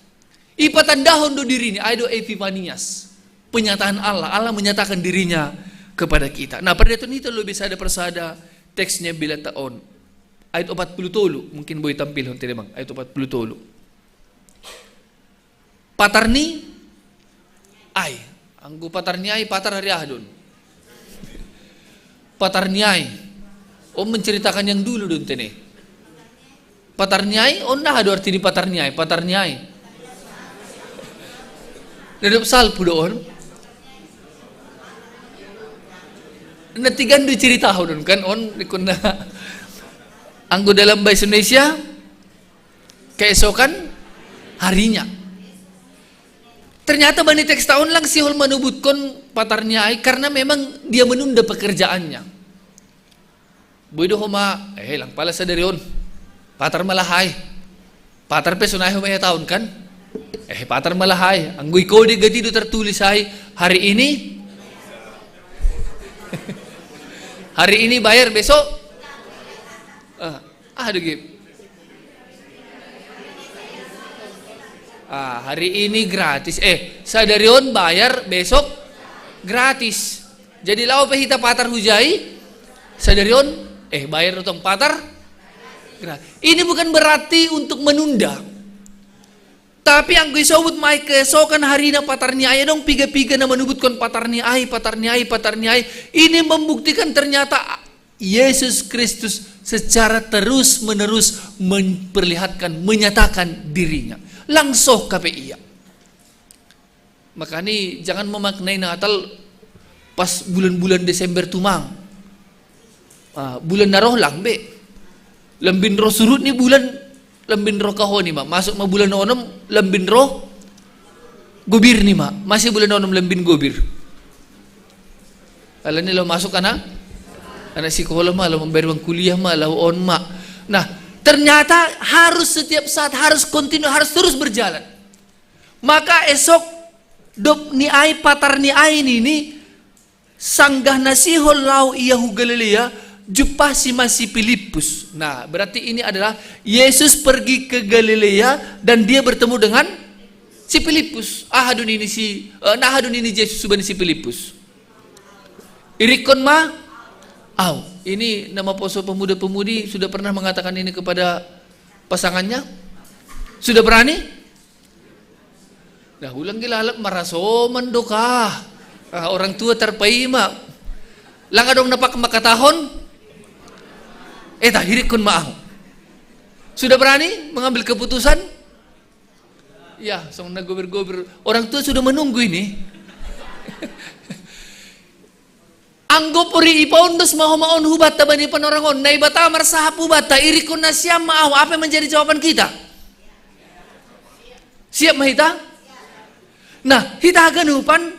Ipatandahon do dirini, ai do Epifanias. Penyataan Allah, Allah menyatakan dirinya kepada kita. Nah, pada itu lobi sada persada teksnya bila taon. Ayat opat puluh tolu, mungkin boleh tampil, Honte Demang. Ayat opat puluh tolu. Patar ni ai. Anggo patar ni ai, patar hari aha do on? Patar ni ai. Oh, menceritakan yang dulu do on tene. Patar ni ai, oh, nah, aha do arti ni patar ni ai, patar ni ai. Nadop salpu do on. Na tigan do cerita on kan, on ikon na. Anggo dalam bahasa Indonesia, keesokan harinya. Ternyata bani teks taon lang sihol manubutkon patar ni ai karena memang dia menunda pekerjaannya. Boi do homa, eh, lang pala sadari on. Patar ma lahai. Patar pe sonai homa ia taon kan? Eh, patar ma lahai. Anggo i kode gati do tertulis ai, hari ini. Hari ini bayar, besok. Ah, ah, do gip. Ah, hari ini gratis. Eh, sadari on bayar, besok gratis. Jadi lao pe hita patar hujai, sadari on, eh, bayar do tong patar gratis. Ini bukan berarti untuk menunda. Tapi anggo isobut ma ai keesokan harina patar ni ai, adong piga-piga na manubutkon patar ni ai, patar ni ai, patar ni ai. Ini membuktikan ternyata Yesus Kristus secara terus-menerus memperlihatkan, menyatakan dirinya. Lang soh hape ia. Makanya jangan memaknai Natal pas bulan-bulan Desember tumang. Ah, bulan na roh lang be. Lambin roh surut ni bulan, lambin roh kahoni ma. Masuk ma bulan onom, lambin roh gobir ni ma. Masih bulan onom lambin gobir. Alani lao masuk anak, anak sikola ma, lao mambayar uang kuliah ma, lao on ma. Nah, ternyata harus setiap saat, harus kontinu, harus terus berjalan. Maka esok dob ni ai, patar ni ai nini, sanggah na sihol lao ia hu Galilea, jumpahsi ma si Pilippus. Nah, berarti ini adalah Yesus pergi ke Galilea dan dia bertemu dengan si Pilippus. Aha do nini si, eh, na aha do nini Jesus hubani si Pilippus? Irikkon ma au. Ini nama poso pemuda-pemudi sudah pernah mengatakan ini kepada pasangannya? Sudah berani? Nah, ulang gila alat marasoman do ka. Ah, orang tua terpaima. Lang adong na pak makatahon. Eh, tah, irikkon ma au. Sudah berani mengambil keputusan? Ya, songon na gobir-gobir. Orang tua sudah menunggu ini. Anggo puri ipaondos ma homa on hubanta bani panorang on, Naibata marsahap hubanta, irikkon nasiam ma au, apa yang menjadi jawaban kita? Siap ma hita? Nah, hita haganupan,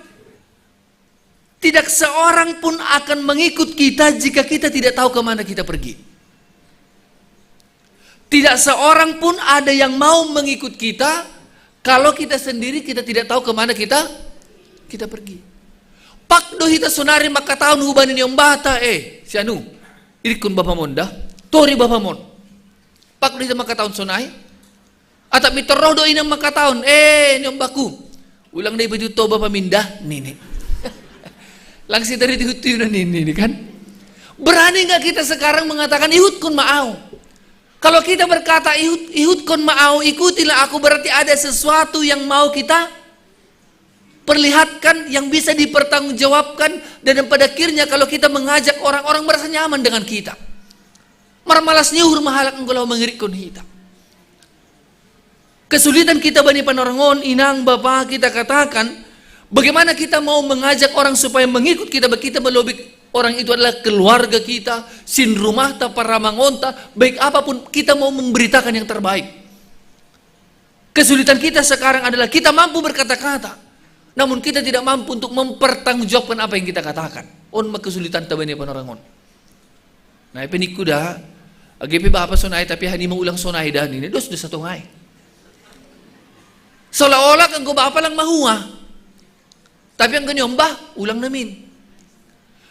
tidak seorang pun akan mengikut kita jika kita tidak tahu kemana kita pergi. Tidak seorang pun ada yang mau mengikut kita kalau kita sendiri kita tidak tahu kemana kita kita pergi. Pak do hita sonari makatahon hubani ni ombata, eh, si anu, irikkon bapamon da, tori bapamon. Pak do hita makatahon sonai, atap mitor roh do inang makatahon, eh, ni ombaku, ulang dei baju to bapaminda, nini. Langsung dari dihutu nini, nini kan. Berani nggak kita sekarang mengatakan, "Ihutkon ma au"? Kalau kita berkata, "Ihut, ihutkon ma au, ikutilah aku," berarti ada sesuatu yang mau kita perlihatkan, yang bisa dipertanggungjawabkan, dan pada akhirnya kalau kita mengajak orang, orang merasa nyaman dengan kita. Marmalas ni uhur ma halak anggo lao mangirikkon hita. Kesulitan kita bani panorang on, inang, bapa, kita katakan, bagaimana kita mau mengajak orang supaya mengikut kita, kita melobi Orang itu adalah keluarga kita, sin rumahta, paramangonta, baik apapun, kita mau memberitakan yang terbaik. Kesulitan kita sekarang adalah kita mampu berkata-kata, namun kita tidak mampu untuk mempertanggungjawabkan apa yang kita katakan. On ma kesulitan tabani panorangon. Nah, ipe nikku da, age pe bapa so nai, tapi hani mengulang so nai da nini, dos da sato ngai. Seolah-olah kan ko bapa lang mahua. Tapi yang gani ombah, ulang namin.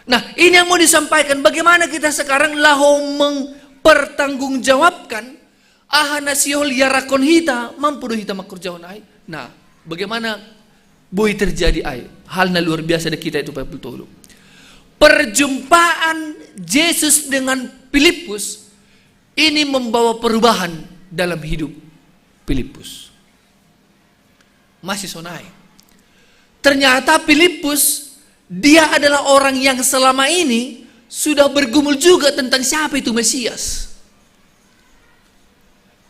Nah, ini yang mau disampaikan, bagaimana kita sekarang laho mempertanggungjawabkan aha na sihol iarakon hita, mampu do hita mangkorjahon ai. Nah, bagaimana boi terjadi ai hal na luar biasa di kita itu, Bapak Tolu. Perjumpaan Yesus dengan Filipus ini membawa perubahan dalam hidup Filipus. Masih so nai. Ternyata Filipus, dia adalah orang yang selama ini sudah bergumul juga tentang siapa itu Mesias.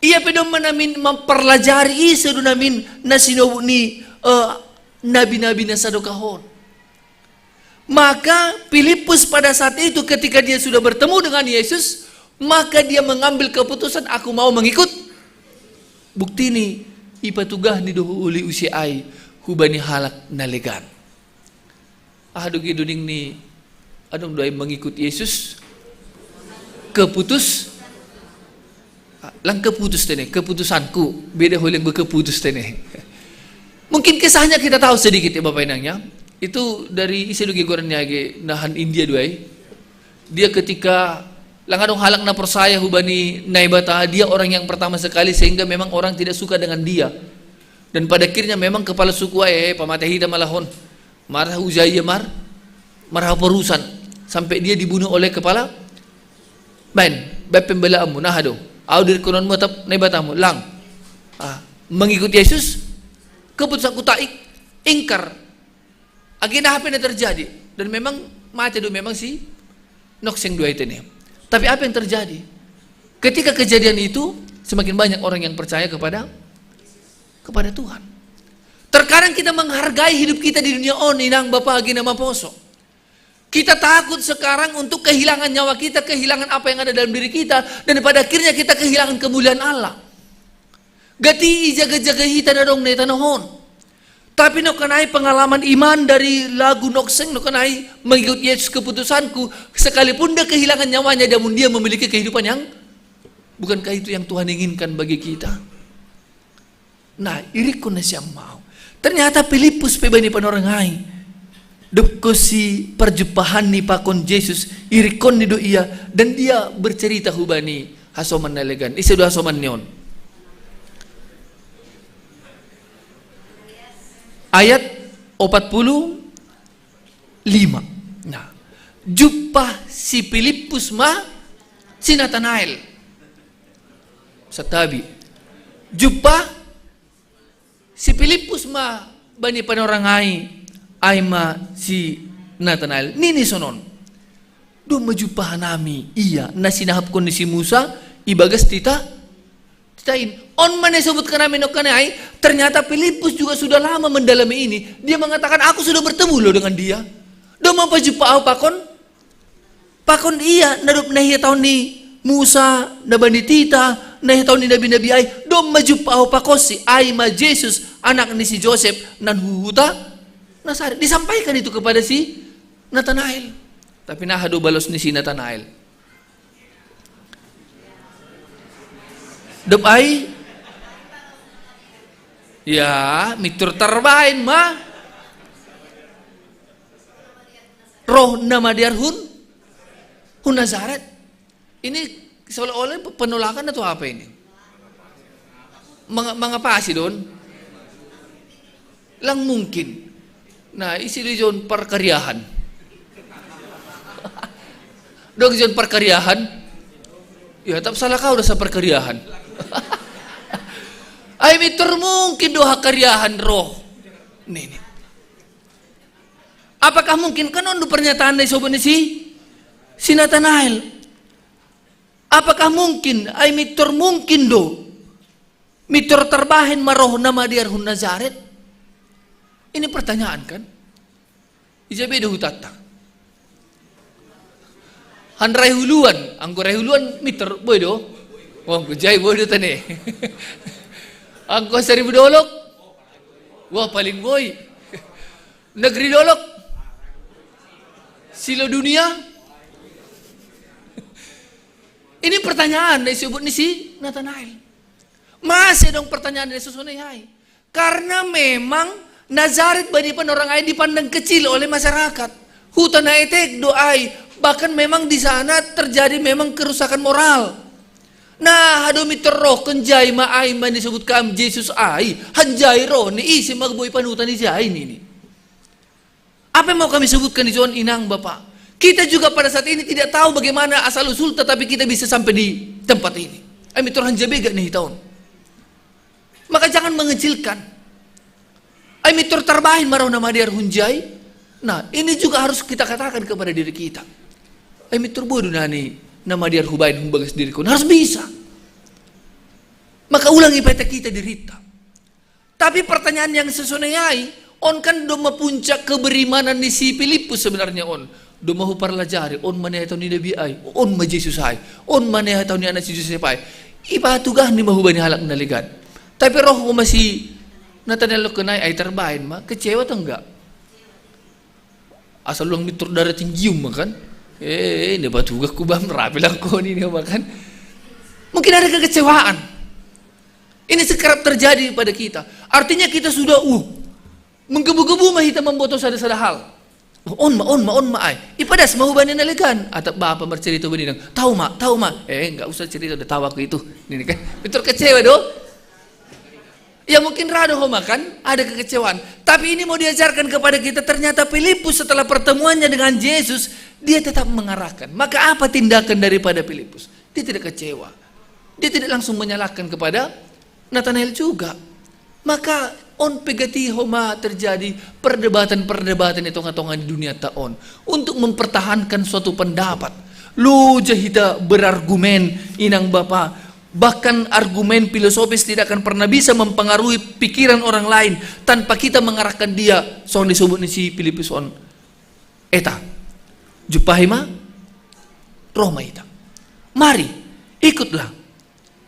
Ia pe do ma namin mempelajari ise do namin na sinobut ni, eh, nabi-nabi na sadokah on. Maka Filipus pada saat itu, ketika dia sudah bertemu dengan Yesus, maka dia mengambil keputusan, "Aku mau mengikut." Bukti ni, ipatugah ni do uli use ai hubani halak na legan. Aha do ge do ning ni, adong do ai mengikut Yesus? Keputus, ah, lang keputus tene, keputusanku. Beda ho lang keputus tene. Mungkin kisahnya kita tahu sedikit ya, Bapak Inangnya. Itu dari ise do ge gorannya ge, nahan India do ai. Dia ketika lang adong halak na porsaya hubani Naibata, dia orang yang pertama sekali sehingga memang orang tidak suka dengan dia. Dan pada akhirnya memang kepala suku ai, eh, pamate hita ma lahon. Marah uja ia mar, marah perusan. Sampai dia dibunuh oleh kepala. Baen, baen pembelaanmu, naha do. Au diri kononmu atap Naibatamu, lang. Ah, mengikut Yesus, keputusanku taik, ingkar. Age naha pe na terjadi. Dan memang mate do memang si Nokseng do ai tene. Tapi apa yang terjadi? Ketika kejadian itu, semakin banyak orang yang percaya kepada kepada Tuhan. Terkadang kita menghargai hidup kita di dunia on, inang bapa age na maposo. Kita takut sekarang untuk kehilangan nyawa kita, kehilangan apa yang ada dalam diri kita, dan pada akhirnya kita kehilangan kemuliaan Allah. Gati ijaga-jaga hita na dong na i tanoh on. Tapi nokanai pengalaman iman dari lagu Nokseng, nokanai mengikut Yesus keputusanku, sekalipun dia kehilangan nyawanya, namun dia memiliki kehidupan yang, bukankah itu yang Tuhan inginkan bagi kita? Nah, irikkon na sian mau. Ternyata Filipus pe bani panorang ai, dob ko si parjumpahan ni pakon Jesus, irikkon ni do ia, dan dia bercerita hubani hasoman na legan. Ise do hasoman ni on? Ayat opat puluh lima. Nah, jumpa si Filipus ma si Natanael. Satabi. Jumpa si Filipus ma bani panorang ai, ai ma si Natanael. Nini sonon. Doma jumpa hanami ia na sinahapkon ni si Musa ibagas tita, tita in. On ma na isebutkan nami nokanai, ternyata Filipus juga sudah lama mendalami ini. Dia mengatakan, "Aku sudah bertemu loh dengan dia." Doma pajumpa au pakon, pakon ia, na dob na hihataon ni Musa, na bani tita, na hihataon ni nabi-nabi ai, doma jumpa au pakonsi, ai ma Jesus, anak ni si Josep, naung hu huta Nasaret. Disampaikan itu kepada si Natanael. Tapi naha do balos ni si Natanael? Dob ai, ya, mintor tarbaen ma roh na madear hun, hun Nasaret. Ini seolah-olah penolakan atau apa ini? Manga-, mangapasi don? Lang mungkin. Nah, ise do ijon parkariahan? Dong ijon parkariahan? Ya, tap salah kau rasa parkariahan. Ai mintor mungkin do hakariahan roh. Nini. Apakah mungkin, kan on do pernyataan na isobut ni si, si Natanael. Apakah mungkin, ai mintor mungkin do, mintor tarbahen ma roh na madear hun Nasaret? Ini pertanyaan kan? Ija be do hutanta? An Raihuluan, anggo Raihuluan mitor boi do. Wah, anggo jai boi do tane. Anggo Saribu Dolok. Wah, paling boi. Negeri Dolok. Silo Dunia. Ini pertanyaan dari sebut ni si Natanael. Masih dong pertanyaan dari sesuatu ai. Karena memang Nazaret bani panorang ai dipandang kecil oleh masyarakat. Huta na etek do ai, bahkan memang di sana terjadi memang kerusakan moral. Nah, hadomi terroh kenjai ma ai ma disebut kam Jesus ai, hanjai roh ni isi magboi panutan isi ai nini. Apa yang mau kami sebutkan di John inang Bapak? Kita juga pada saat ini tidak tahu bagaimana asal usul tetapi kita bisa sampai di tempat ini. Ai mitor hanjai bega ni hita on. Maka jangan mengecilkan. Ai mitor tarbahen ma roh na madear hunjai. Nah, ini juga harus kita katakan kepada diri kita. Ai mitor boi do nani na madear hubahen humbagas diriku. Nah, harus bisa. Maka ulang ipaita kita dirita. Tapi pertanyaan yang sesonai ai, on kan doma puncak keberimanan ni si Filipus sebenarnya on. Doma huparlajari, on ma niatau ni nabi ai, on ma Jesus ai, on ma niatau ni anak si Josep ai. Ipatugah ni ma hubani halak na legan. Tapi roh ma si Natanael nangkin ai, ai tarbahen ma, kecewa atau enggak? Asal ulang mitor darah tinggium ma kan. Eh, ini batu gak kubam rapi langkoni ini ma kan. Mungkin ada kekecewaan. Ini sekerap terjadi pada kita. Artinya kita sudah uh menggebu-gebu ma hita mamboto sada-sada hal. Oh, on ma, on ma, on ma ai. Ipadas ma hubani na legan. Atap bapa marcerita bani nang. Tahu ma, tahu ma. Eh, enggak usah cerita, udah tahu aku itu. Ini kan. Mitor kecewa do. Ya mungkin rado ho ma kan, ada kekecewaan. Tapi ini mau diajarkan kepada kita, ternyata Filipus setelah pertemuannya dengan Yesus, dia tetap mengarahkan. Maka apa tindakan daripada Filipus? Dia tidak kecewa. Dia tidak langsung menyalahkan kepada Natanael juga. Maka on pe gati ho ma terjadi perdebatan-perdebatan di tengah-tengah di dunia ta on. Untuk mempertahankan suatu pendapat. Loja hita berargumen inang bapa. Bahkan argumen filosofis tidak akan pernah bisa mempengaruhi pikiran orang lain tanpa kita mengarahkan dia. Songon disebut ni si Filipus on. Eta, jumpahi ma, roh ma hita. Mari, ikutlah.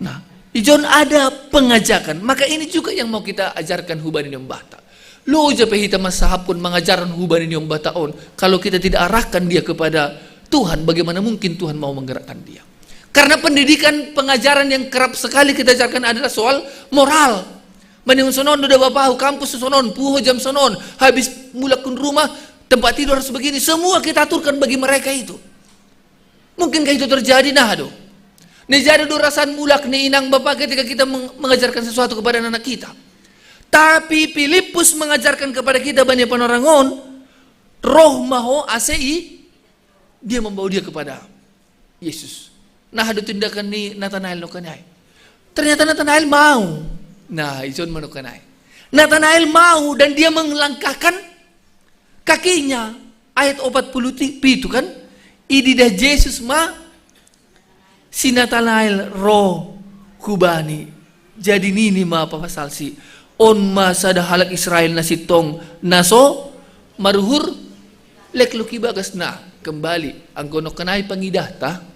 Nah, ijon ada pengajakan. Maka ini juga yang mau kita ajarkan hubani ni Ombahta. Loja pe hita mansahapkon mangajarhon hubani ni Ombahta on. Kalau kita tidak arahkan dia kepada Tuhan, bagaimana mungkin Tuhan mau menggerakkan dia? Karena pendidikan pengajaran yang kerap sekali kita ajarkan adalah soal moral. Maningon sonon do da bapahu, kampus sonon, puho jam sonon, habis mulak hun rumah, tempat tidur harus begini. Semua kita aturkan bagi mereka itu. Mungkinkah itu terjadi? Nah, aduh. Ni jadi do rasan mulak ni inang bapa ketika kita meng- mengajarkan sesuatu kepada anak kita. Tapi Filipus mengajarkan kepada kita bani panorang on, roh ma ho ase i, dia membawa dia kepada Yesus. Nah, ada tindakan ni Natanael nangkin ai. Ternyata Natanael mau. Nah, ijon ma nangkin ai. Natanael mau dan dia melangkahkan kakinya. Ayat opat puluh pitu kan. Ididah Jesus ma si Natanael ro hubani. Jadi nini ma papasalsi, on ma sada halak Israel na sintong na so maruhur, lek loki bagas. Nah, kembali anggo nangkin ai pangidahta,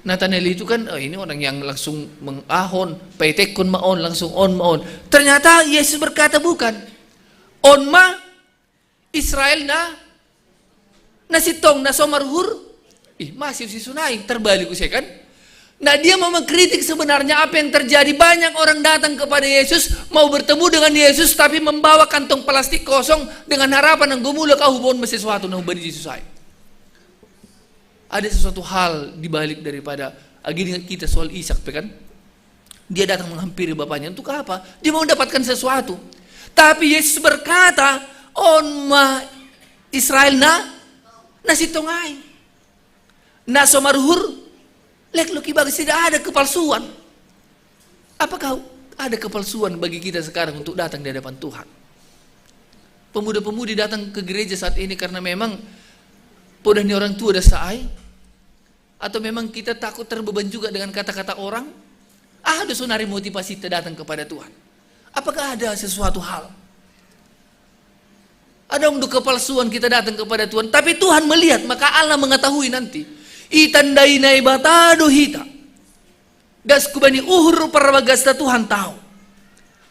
Natanael itu kan, oh, ini orang yang langsung mengahon, paetekkon ma on, langsung on ma on. Ternyata Yesus berkata bukan. On ma Israel na na sintong na so maruhur. Ih, masih si sunai terbalik usai kan. Nah, dia mau mengkritik sebenarnya apa yang terjadi. Banyak orang datang kepada Yesus, mau bertemu dengan Yesus, tapi membawa kantong plastik kosong dengan harapan nang gumula kau hubon sesuatu nang hubani Yesus ai. Ada sesuatu hal di balik daripada agi dengan kita soal Ishak pe kan. Dia datang menghampiri bapaknya untuk apa? Dia mau mendapatkan sesuatu. Tapi Yesus berkata, on ma Israel na na sintong ai. Na so maruhur, lek loki bagas, tidak ada kepalsuan. Apakah ada kepalsuan bagi kita sekarang untuk datang di hadapan Tuhan? Pemuda-pemudi datang ke gereja saat ini karena memang podah ni orang tua da sa ai? Atau memang kita takut terbeban juga dengan kata-kata orang? Ah, do sonari motivasi kita datang kepada Tuhan. Apakah ada sesuatu hal? Ada untuk kepalsuan kita datang kepada Tuhan, tapi Tuhan melihat, maka Allah mengetahui nanti. Itandai Naibata do hita. Das ku bani uhur parbagas ta Tuhan tau.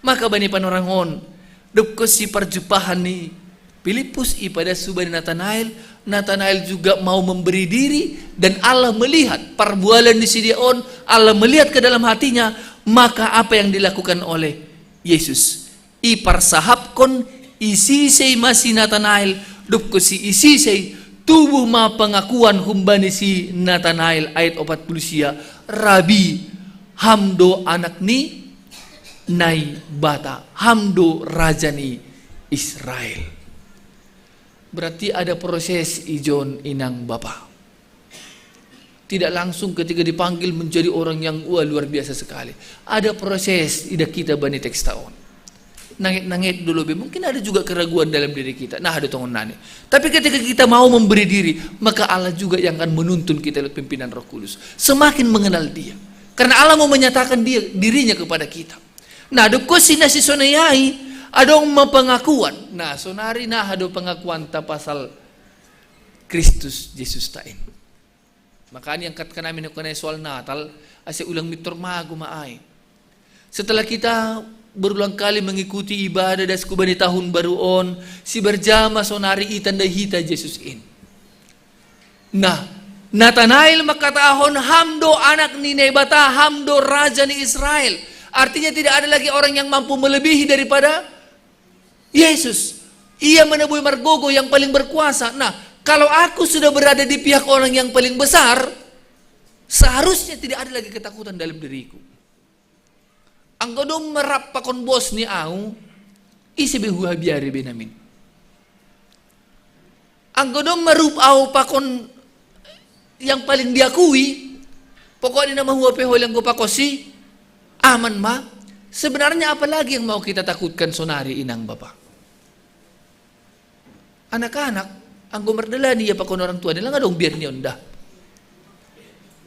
Maka bani panorang on, dopkon si parjumpahan ni Filipus i padas hubani Natanael, Natanael juga mau memberi diri, dan Allah melihat parbualan ni si dia on, Allah melihat ke dalam hatinya, maka apa yang dilakukan oleh Yesus? I parsahapkon, isisei ma si Natanael, dopkon si isisei, tubuh ma pangakuan humbani si Natanael, ayat opat puluh sia, Rabi, ham do anak ni Naibata, ham do raja ni Israel. Berarti ada proses ijon inang bapa. Tidak langsung ketika dipanggil menjadi orang yang, wah, luar biasa sekali. Ada proses ida kita bani teks ta on. Nanget-nanget dulu be, mungkin ada juga keraguan dalam diri kita. Nah, ada tongon nani. Tapi ketika kita mau memberi diri, maka Allah juga yang akan menuntun kita lewat pimpinan Roh Kudus. Semakin mengenal Dia. Karena Allah mau menyatakan dia, dirinya kepada kita. Nah, dopkon si na sisonai ai, adong ma pangakuan. Nah, sonari na aha do pangakuan ta pasal Kristus Jesus ta in. Makanya angkat kanami na kanai soal Natal, asa ulang mitor mago ma ai. Setelah kita berulang kali mengikuti ibadah das ku bani tahun baru on, si berjama sonari itandai hita Jesus in. Nah, Natanael mangkatahon, ham do anak ni Naibata, ham do raja ni Israel. Artinya tidak ada lagi orang yang mampu melebihi daripada Yesus. Ia ma na boi margogo, yang paling berkuasa. Nah, kalau aku sudah berada di pihak orang yang paling besar, seharusnya tidak ada lagi ketakutan dalam diriku. Anggo dong ma rap pakon bos ni au, ise be huhabiari be namin. Anggo dong ma rap au pakon yang paling diakui, pokokna nama hua pe holi anggo pakosi, aman ma. Sebenarnya apalagi yang mau kita takutkan sonari inang bapa? Anak-anak, anggo mardalani ia pakon orang tua ni, lang adong biar ni on da.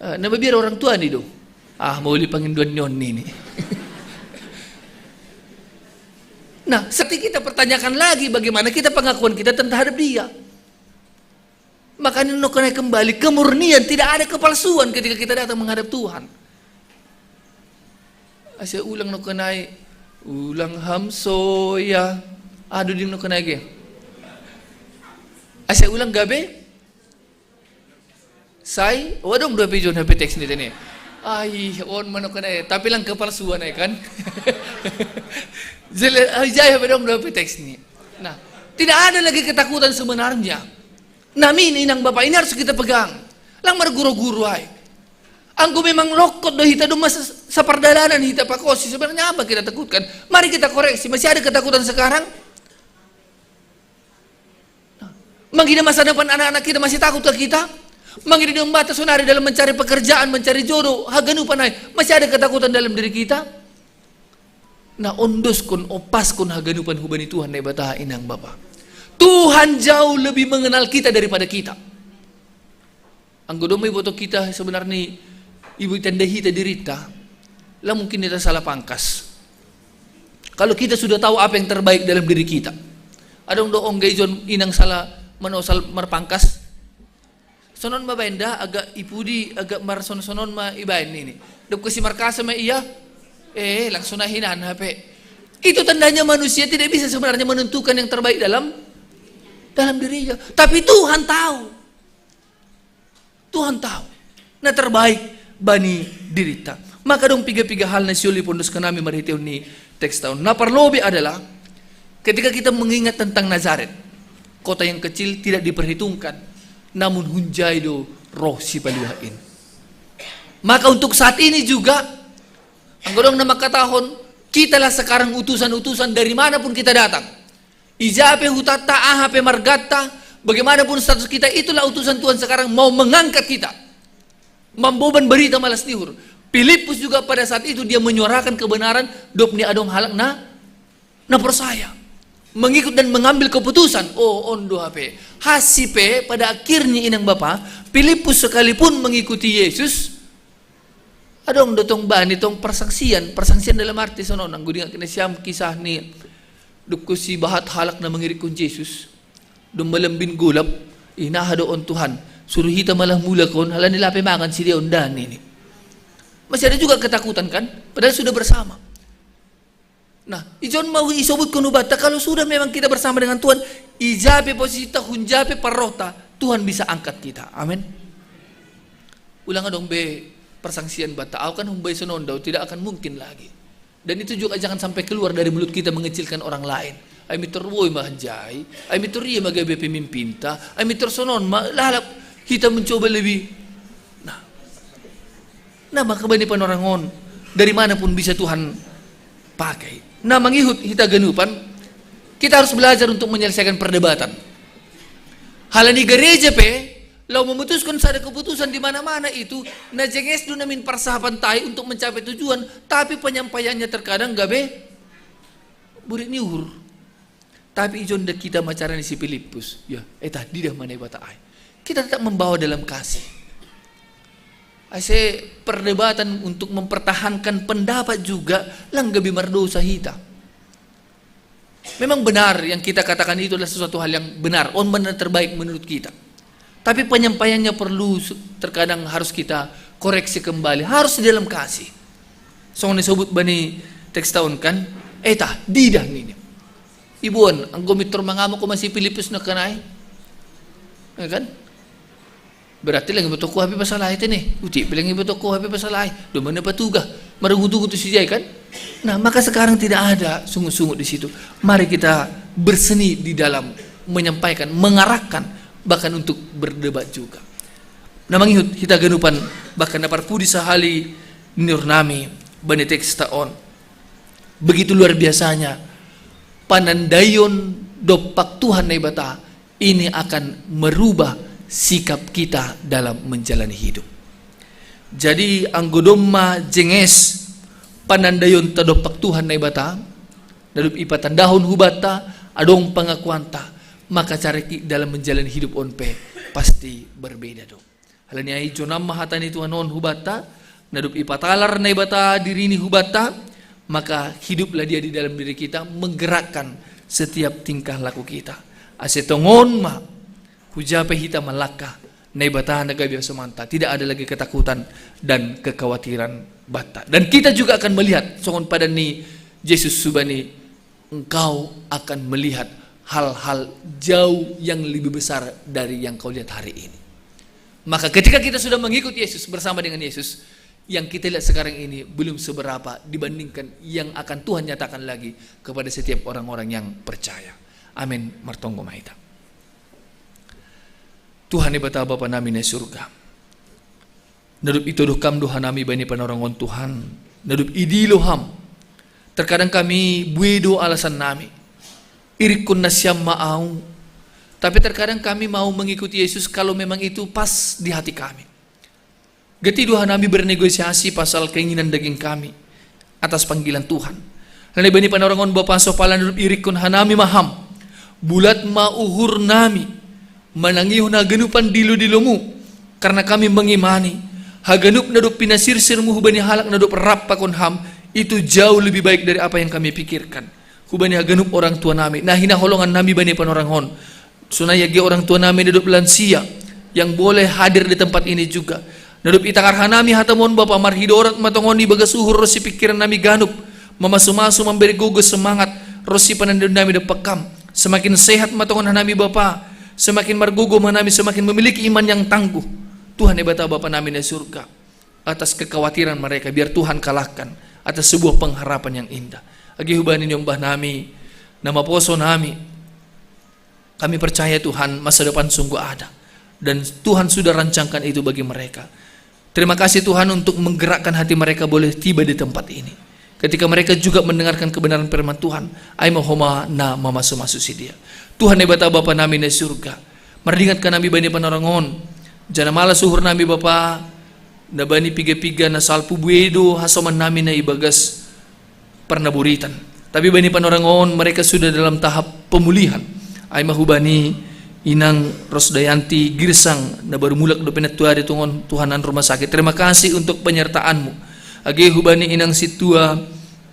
Eh, na mabiar orang tua ni do. Ah, mauli panginduan ni on nini. Nah, seperti kita pertanyakan lagi bagaimana kita pengakuan kita terhadap dia. Makanya nokkanai kembali, kemurnian, tidak ada kepalsuan ketika kita datang menghadap Tuhan. Asa ulang nokkanai, ulang ham soya. Aduh, ding nokkanai ge. Asa ulang gabe? Sai, wadong dua pijon H P teks ni tene. Ai, on ma nokkanai, tapi lang kepalsuan ai kan. Jele, ai, jai H P dong dua H P teks ni. Nah, tidak ada lagi ketakutan sebenarnya. Namin inang bapa, ini harus kita pegang. Lang marguru-guru ai. Anggo memang lokot do hita do masa sapardalanan hita pakosi, sebenarnya apa kita takutkan? Mari kita koreksi, masih ada ketakutan sekarang? Nah, mangida masa depan anak-anak kita masih takut ke kita? Mangida di ombata sonari dalam mencari pekerjaan, mencari jodoh, haganupan ai, masih ada ketakutan dalam diri kita? Nah, ondoskon, opaskon haganupan hubani Tuhan Naibata inang bapa. Tuhan jauh lebih mengenal kita daripada kita. Anggo dong ma iboto kita sebenarnya, ibu tanda hita dirita, lah mungkin kita salah pangkas. Kalau kita sudah tahu apa yang terbaik dalam diri kita. Adong do ongga ijon inang salah manosal marpangkas. Sonon ma baen da, agak ipudi, agak marson-sonon ma ibaen ini. Dok kasi markasa ma ia, eh, langsung nahinan H P. Itu tandanya manusia tidak bisa sebenarnya menentukan yang terbaik dalam dalam dirinya. Tapi Tuhan tahu. Tuhan tahu. Na terbaik bani dirita. Maka dong piga-piga hal na sioli pondoskan nami marhiteon ni teks ta on. Na parlobi adalah ketika kita mengingat tentang Nazaret, kota yang kecil tidak diperhitungkan, namun hunjai do roh sipaliwah in. Maka untuk saat ini juga, anggo dong na mangkatahon, kitalah sekarang utusan-utusan dari mana pun kita datang. Ija pe hutanta, aha pe marganta, bagaimanapun status kita, itulah utusan Tuhan sekarang mau mengangkat kita. Mamboban berita malas ni uhur. Filipus juga pada saat itu dia menyuarakan kebenaran, dok ni adong halak na na porsaya, mengikut dan mengambil keputusan. Oh, on do hape. Hasi pe pada akhirnya inang bapa, Filipus sekalipun mengikuti Yesus, adong do tong bani tong persaksian, persaksian dalam arti sonon, anggo diingat kena siam kisah ni dok ku si bahat halak na mengirikkon Jesus, dong malambin golap, inaha do on Tuhan, Suruh hita malah mulak on, halani lape mangan si dia on, dan ini. Masih ada juga ketakutan kan? Padahal sudah bersama. Nah, ijon mau isobut konu bata, kalau sudah memang kita bersama dengan Tuhan, ijape posisi ta, hunjape parrota, Tuhan bisa angkat kita. Amin. Ulang adong be persangsian bata, au kan humbai sonondau, tidak akan mungkin lagi. Dan itu juga jangan sampai keluar dari mulut kita mengecilkan orang lain. Ai mitor woi ma hanjai, ai mitor ia ma gabe pemimpinta, ai mitor sonon ma lalap kita mencoba lebih. Nah, nah maka bani panorangon, dari mana pun bisa Tuhan pakai. Nah, mangihut hita ganupan, kita harus belajar untuk menyelesaikan perdebatan. Halani gereja pe, lau memutuskan sada keputusan di mana-mana itu, na jenges do namin parsahapan tai untuk mencapai tujuan, tapi penyampaiannya terkadang gabe burik ni uhur. Tapi ijon da kita macara ni si Filipus, ya, eta didah mana bata ai. Kita tetap membawa dalam kasih. Ase perdebatan untuk mempertahankan pendapat juga lang gabe mardosa hita. Memang benar yang kita katakan itu adalah sesuatu hal yang benar, on benar terbaik menurut kita. Tapi penyampaiannya perlu su-, terkadang harus kita koreksi kembali, harus di dalam kasih. Songon disebut bani teks taun kan, eta didah nini. Ibuan, anggo mitor mangamuk ko ma si Filipus na kanai. Ya kan? Berarti lang iboto ho hape pasal ai te ne. Uti pe lang iboto ho hape pasal ai. Domma na patuga. Marungut-ungut tu si jai kan? Nah, maka sekarang tidak ada sungut-sungut di situ. Mari kita berseni di dalam menyampaikan, mengarahkan, bahkan untuk berdebat juga. Na mangihut hita ganupan, bahkan na parpudi sahali ni uhurnami bani teks taon. Begitu luar biasanya panandaion dompak Tuhan Naibata ini akan merubah sikap kita dalam menjalani hidup. Jadi anggo domma jenges panandaionta dompak Tuhan Naibata, na dob ipatandahon hubanta, adong pangakuanta, maka cara ki dalam menjalani hidup on pe pasti berbeda do. Halani ai jonam ma hata ni Tuhan on hubanta, na dob ipatalar Naibata dirini hubanta, maka hiduplah Dia di dalam diri kita, menggerakkan setiap tingkah laku kita. Ase tongon ma, hujape hita malangkah, Naibata na gabe hasomanta, tidak ada lagi ketakutan dan kekhawatiran banta. Dan kita juga akan melihat, songon padan ni Jesus subani, engkau akan melihat hal-hal jauh yang lebih besar dari yang kau lihat hari ini. Maka ketika kita sudah mengikut Yesus, bersama dengan Yesus, yang kita lihat sekarang ini belum seberapa dibandingkan yang akan Tuhan nyatakan lagi kepada setiap orang-orang yang percaya. Amin. Martonggo ma hita. Tuhan Naibata Bapa nami na i surga. Na dob itodoh Ham do hanami bani panorangon Tuhan. Na dob idilo Ham. Terkadang kami buei do alasannami. Irikkon nasiam ma au. Tapi terkadang kami mau mengikuti Yesus kalau memang itu pas di hati kami. Gati do hanami bernegosiasi pasal keinginan daging kami atas panggilan Tuhan. Alani bani panorangon Bapa, so pala na dob irikkon hanami ma Ham. Bulat ma uhurnami manangihon haganupan dilo-dilomu, karena kami mengimani haganup na dob pinasirsirmu hubani halak na dob rap pakon Ham, itu jauh lebih baik dari apa yang kami pikirkan. Hubani haganup orang tuanami, na hinaholongan nami bani panorangon. Sonai age orang tuanami na dob lansia, yang boleh hadir di tempat ini juga. Na dob itangar hanami hatamu on Bapa, marhite orat ma tongon ibagas uhur ronsi pingkirannami ganup, mamasu-masu, mambere gogo, semangat, ronsi panandaionnami dompak Ham. Semakin sehat ma tongon hanami Bapa, semakin margogo ma hanami, semakin memiliki iman yang tangguh. Tuhan Naibata Bapa nami na i surga, atas kekhawatiran mereka, biar Tuhan kalahkan atas sebuah pengharapan yang indah. Age hubani niombah nami, na maposo nami, kami percaya Tuhan, masa depan sungguh ada. Dan Tuhan sudah rancangkan itu bagi mereka. Terima kasih Tuhan untuk menggerakkan hati mereka boleh tiba di tempat ini. Ketika mereka juga mendengarkan kebenaran firman Tuhan, ai ma homa na mamasu-masu sidea. Tuhan Naibata Bapa nami na i surga, mardingat hanami bani panorangon. Jala malas uhurnami Bapa, na bani piga-piga na salpu buei do hasomannami na ibagas parnaburitan. Tapi bani panorangon mereka sudah dalam tahap pemulihan. Ai ma hubani inang Rosdayanti Girsang na baru mulak dope nantuari tongon tuhanan rumah sakit. Terima kasih untuk penyertaan-Mu. Age hubani inang sintua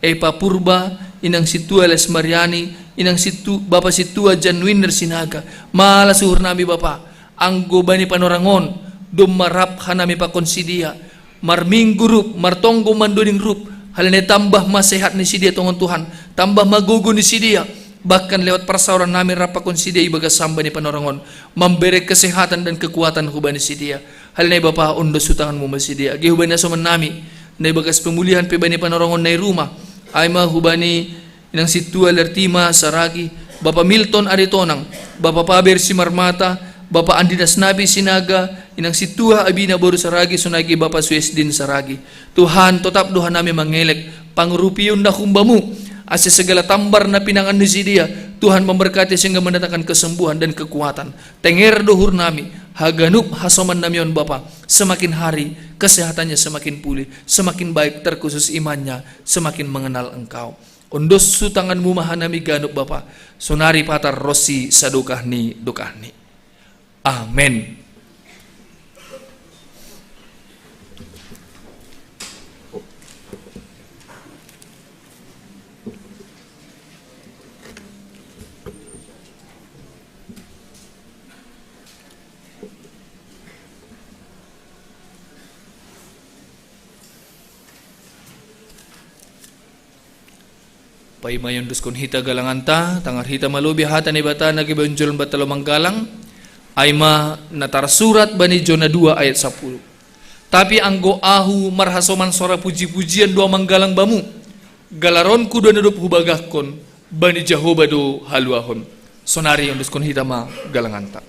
Epa Purba, inang sintua Les Mariani, inang sintu, bapa sintua Jan Winner Sinaga. Malas uhurnami Bapa. Anggo bani panorang on, domma rap hanami pakon sidea, marminggu rup, martonggo mandoning rup, halani tambah ma sehat ni sidea tongon Tuhan, tambah ma gogo ni sidea, bahkan lewat parsaoran nami rap pakon sidea ibagas samba ni panorang on, mambere kesehatan dan kekuatan hubani sidea. Halani Bapa, on dos tu tanganmu ma sidea, age hubani hasoman nami, na ibagas pemulihan pe bani panorang on na i rumah, ai ma hubani Inang Sintua Lertima Saragi, Bapa Milton Aritonang, Bapa Paber Simarmata, Bapa Andi Dasnapi Sinaga, Inang Sintua Abina boru Saragi, sonai age Bapa Suesdin Saragi. Tuhan, totap do hanami mangelek pangurupion na humbamu, ase segala tambar na pinangan ni sidea, Tuhan memberkati sehingga mendatangkan kesembuhan dan kekuatan. Tenger do uhur nami, haganup hasoman nami on Bapa, semakin hari kesehatannya semakin pulih, semakin baik terkhusus imannya, semakin mengenal Engkau. On dos tu tanganmu ma hanami ganup Bapa, sonari patar ronsi sadokah ni dokahni. Amen. Paima iondoskon hita galanganta, tangar hita ma lobi hata ni Debata na gabe onjolan banta laho manggalang, ai ma na tarsurat bani Jona dua ayat sapuluh. Tapi anggo ahu marhasoman sora puji-pujian do ahu manggalang bamu, galaronku do na dob hubagaskon, bani Jahowa do haluahon. Sonari iondoskon hita ma galanganta.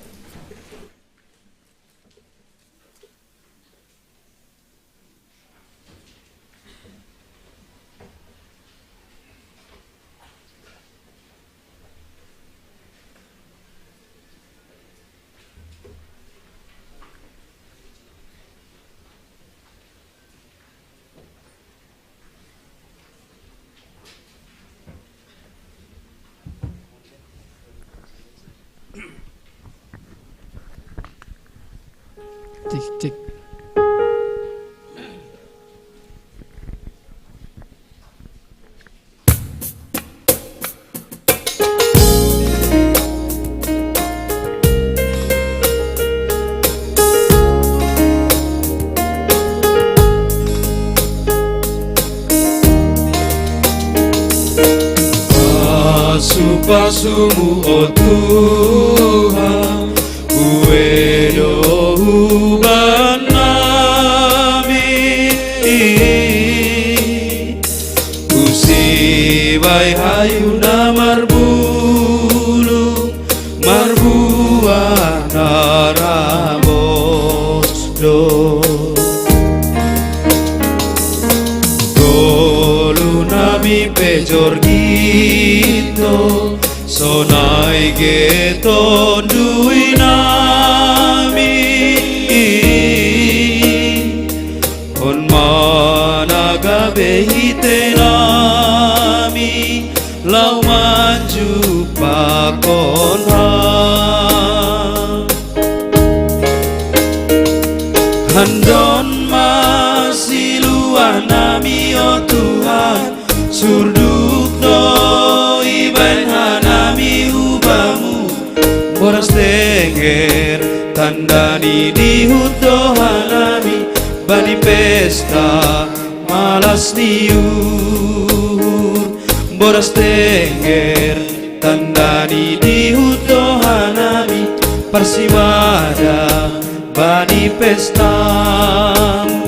Cek, cek. Pasu-pasumu, o Tuhan, buei do huban nami. Husibai hayu na marbulung, marbuah na ramos do. Ngolu nami pe jorgit do, sonai age tondui nami. On ma na gabe hite nami, laho manjumpahon Ham. Andon ma siluah nami, o Tuhan, surduk do ibaen hanami hu Bamu. Boras tenger, tanda ni dihut do hanami, bani pesta malas ni uhur. Boras tenger, tanda ni dihut do hanami, parsimada bani pestamu.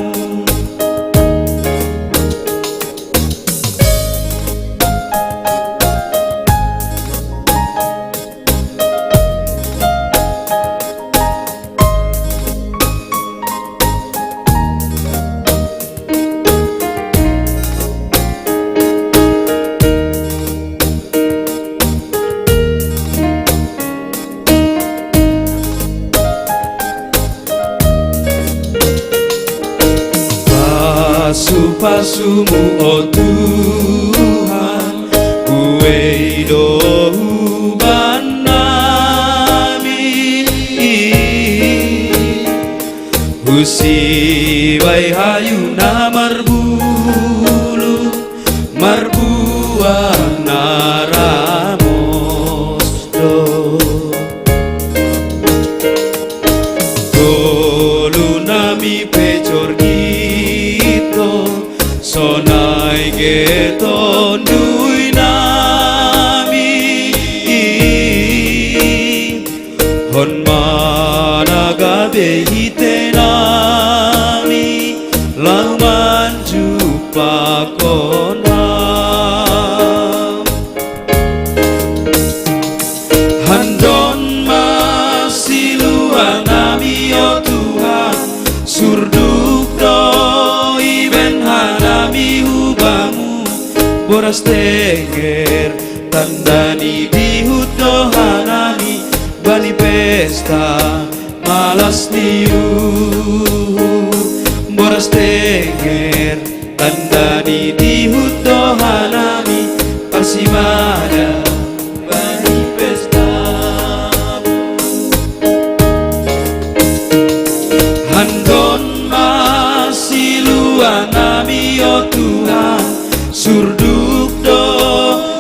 Pasu-pasumu, o Tuhan, buei do huban nami. Husibai hayu na marbulung, marbuah na ramos do. Jorgito sonai ge tondui nami, hon mana gabe hite nami lau manjupakon Ham. Handon ma siluanami, o Tuhan, surduk do ibaen hanami hu Bamu boras tenger, tanda ni dihut do hanami bani pesta malas ni uhur. Boras tenger, tanda ni dihut do hanami parsimada bani pesta. Handon ma siluanami, o Tuhan, surduk do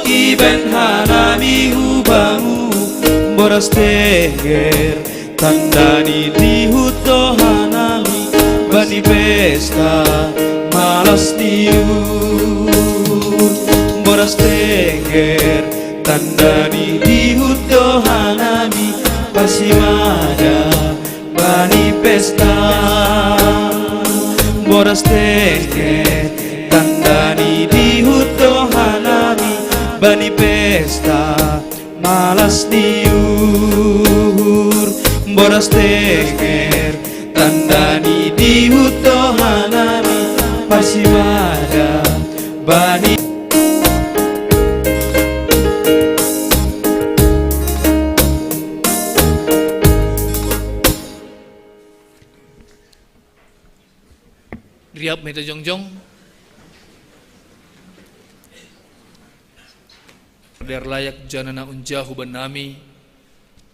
ibaen hanami hu Bamu boras tenger, tanda ni dihut do hanami bani pesta malas ni uhur. Boras tenger, tanda ni dihut do hanami parsimada bani pesta. Boras tenger, tanda ni dihut do hanami bani pesta malas ni uhur. Boras tenger, tanda ni dihut do hanami parsimada bani. Riap ma hita jongjong. Dear layak jana na unjahu bannami.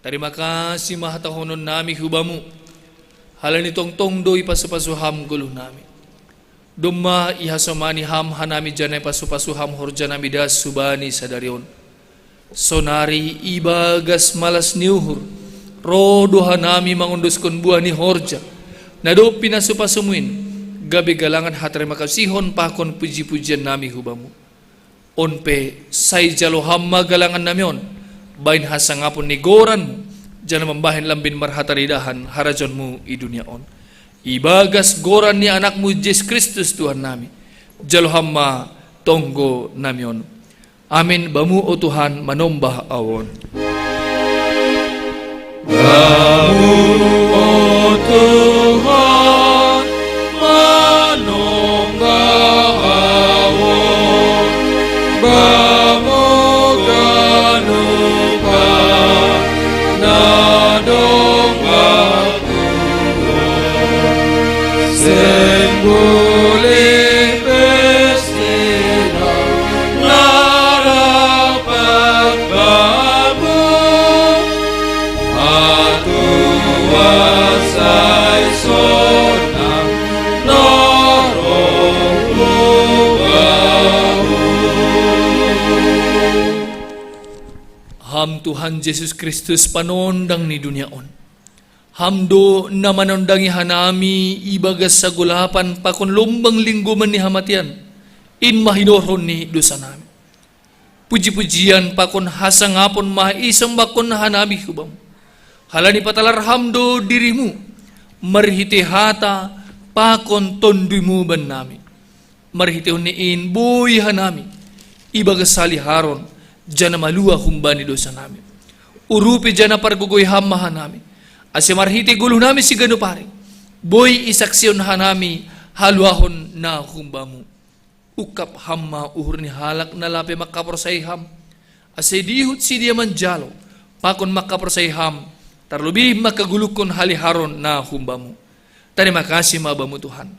Tarima kasih ma hatahononnami hu Bamu, halani tongtong do ipasu-pasu Ham goluhnami. Domma ihasomani Ham hanami jana ipasu-pasu Ham horjanami das hubani sadari on. Sonari ibagas malas ni uhur, ro do hanami mangondoskon buah ni horja na dob pinasu-pasumu in, gabe galangan hatarima kasihon pakon puji-pujiannami hu Bamu. On pe sai jalo Ham ma galangannami on, baen hasangapon ni goran, jana mambahen lambin marhataridahan harajaonmu i dunia on. Ibagas goran ni Anakmu Jesus Kristus Tuhannami, jalo Ham ma tonggonami on. Amin. Bamu, o Tuhan, manombah ahu on. Bamu, o Tuhan, manombah ahu on. Bamu ganup na dong Sembuli pesta na rapat Bamu, atua sai sonang na roh hu Bamu. Ham Tuhan Jesus Kristus, panondang ni dunia on. Ham do na manondangi hanami ibagas hagolapan pakon lombang linggoman ni hamatean, in ma hinorhon ni dosanami. Puji-pujian pakon hasangapon ma isombahkon hanami hu Bamu, halani patalar Ham do diriMu marhite hata pakon TonduyMu bannami. Marhitehon ni in boi hanami ibagas haliharon, jana malua humbani dosanami. Urupi jana pargogoi Ham ma hanami, ase marhite goluhnami siganup ari, boi isaksihon hanami haluahon na humbaMu. Ungkap Ham ma uhur ni halak na lape mangkaporsayai Ham, ase diihut sidea manjalo pakon mangkaporsayai Ham, tarlobih mangkagoluhkon haliharon na humbaMu. Tarima kasih ma Bamu Tuhan.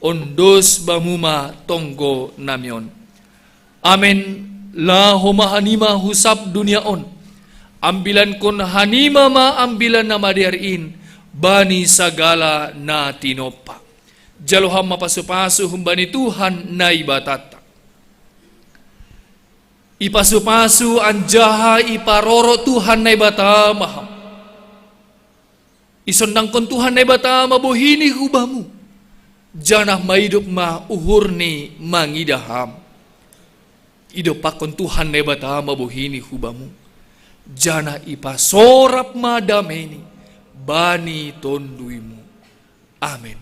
On dos Bamu ma tonggonami on. Amen. Laho ma hanima hu sab dunia on, ambilankon hanima ma Ambilan Namadear in bani sagala na tinompa. Jalo Ham ma pasu-pasu humbani Tuhan Naibatanta. Ipasu-pasu anjaha iparoro Tuhan Naibata ma Ham. Isondangkon Tuhan Naibata ma bohiNi hu Bamu, Janah maidop ma uhurni mangidah Ham. Idopakkon Tuhan Naibata ma bohini hu Bamu, janah ipasorap ma dameini bani TonduyMu. Amen.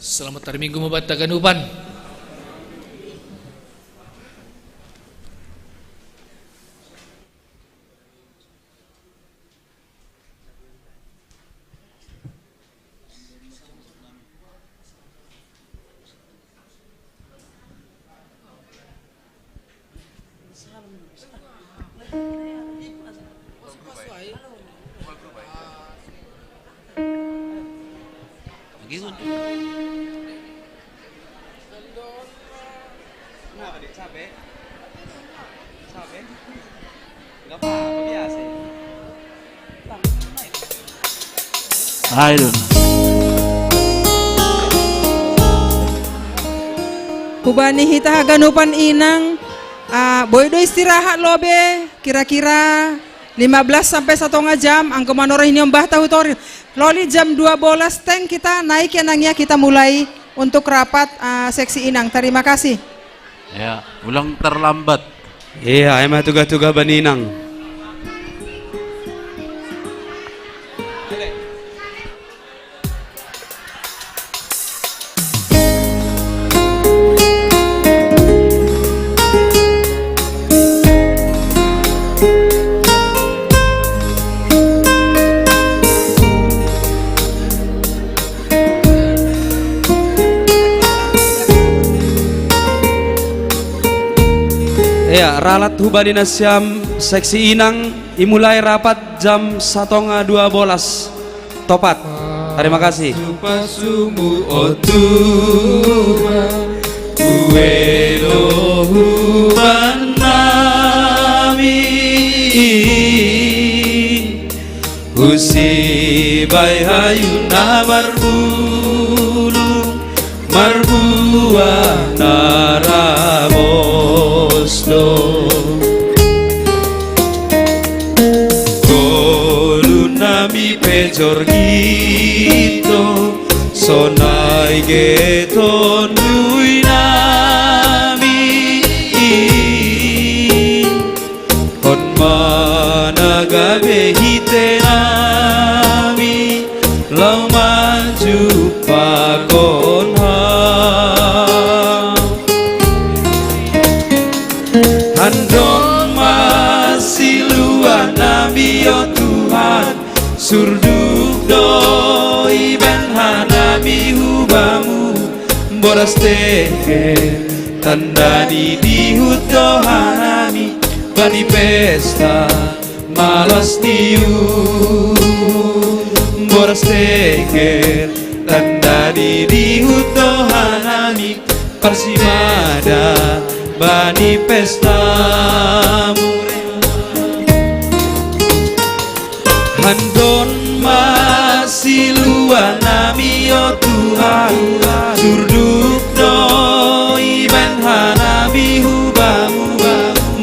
Selamat hari Minggu ma banta ganupan. Kenapa, Dek? Capek? Capek? Nggak apa-apa, biasa. Ayo. Hubani hita haganupan inang, ah, boi do istirahat lobei, kira-kira lima belas sampai satonga jam, anggo manoroh ni ombah tahu tori. Loli jam dua belas teng kita naik ya, Nang, ya, kita mulai untuk rapat, ah, seksi inang. Terima kasih. Ya, ulang terlambat. Iya, ai ma tugah-tugah bani inang. Ya, ralat hubani nasiam seksi inang, imulai rapat jam satonga dua bolas topat. Terima kasih. Pasu-pasumu, o Tuhan, uelo hubannami. Husibai hayu na marbulung, marbuah na rabos do. Ngolunami pe jorgit do, sonai ge tondui nami. On ma na gabe hite nami, laho manjumpahon Ham. Andon ma siluan nami, o Tuhan, surduk do ibahen hanami hu Bamu, boras teher tanda ni dihut do hanami bani pesta malas ni uhur. Boras teher tanda ni dihut do hanami parsimada bani pesta. Andon ma siluan nami, o Tuhan, surduk do ibahen hanami hu Bamu,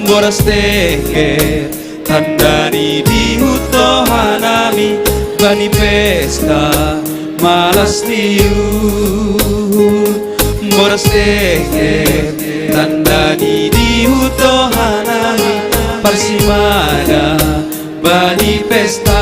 boras teher tanda ni dihut do hanami bani pesta malas ni uhur. Boras teher tanda ni dihut do hanami parsimada bani pesta.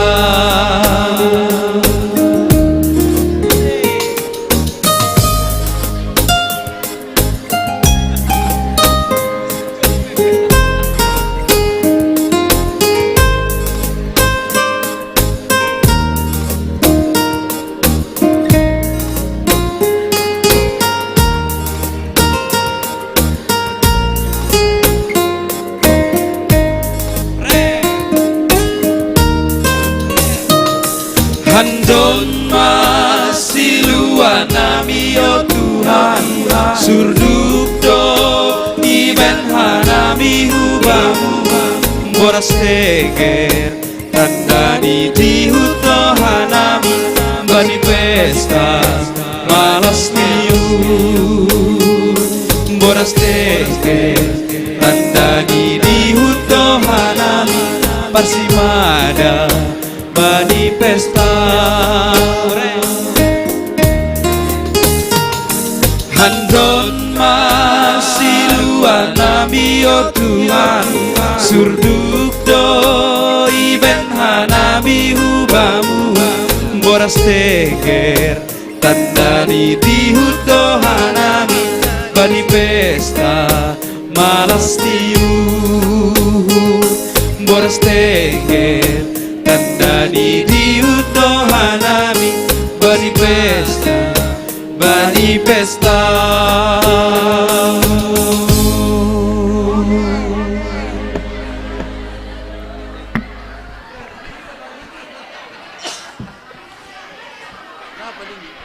Andon ma siluan nami, o Tuhan, surduk do ibahen hanami hu Bamu, boras teher Tandani di huto hanami bani pesta malas niu. Boras teke tandani di huto hanami parsimada bani pesta. Handon masi luan nami o Tuhan, surduk do iben hanami hubamu, boras teger tandani di huto hanami bani pesta malas niu. Boras teger tandani di huto hanami bani pesta, bani pesta. Kenapa dingin?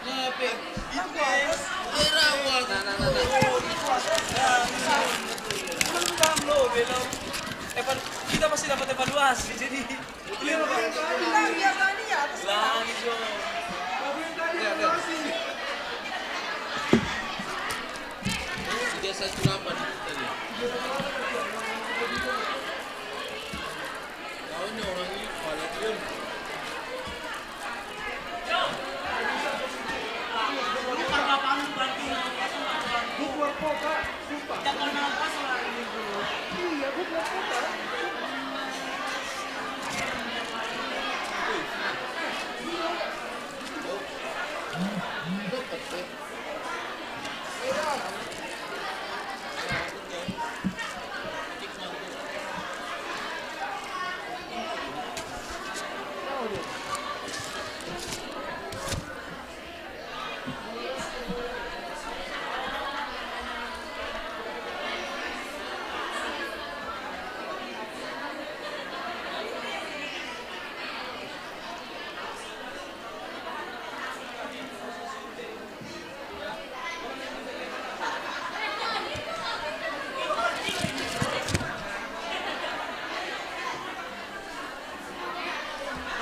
Kenapa? Itu guys. Dia rawat. Nah, nah, nah, nah. Nah, belum, belum, belum. Belum. Evan-, kita pasti dapat evaluasi, jadi. Iya, Pak. Bilang, bilang, bilang, ya, atas. Bilang, Jo. Iya, iya. Tiga satu delapan tadi. Tahu nih orang ini, kepala dia.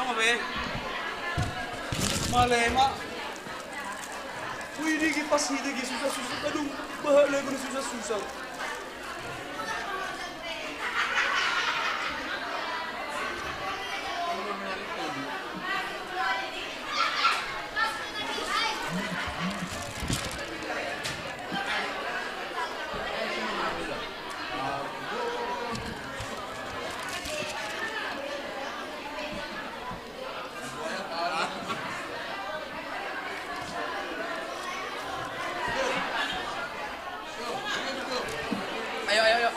Nongo be. Malema. Wih, dia gi pas hita gi susah-susah. Aduh, bahala ko susah-susah. Ayo, ayo, ayo.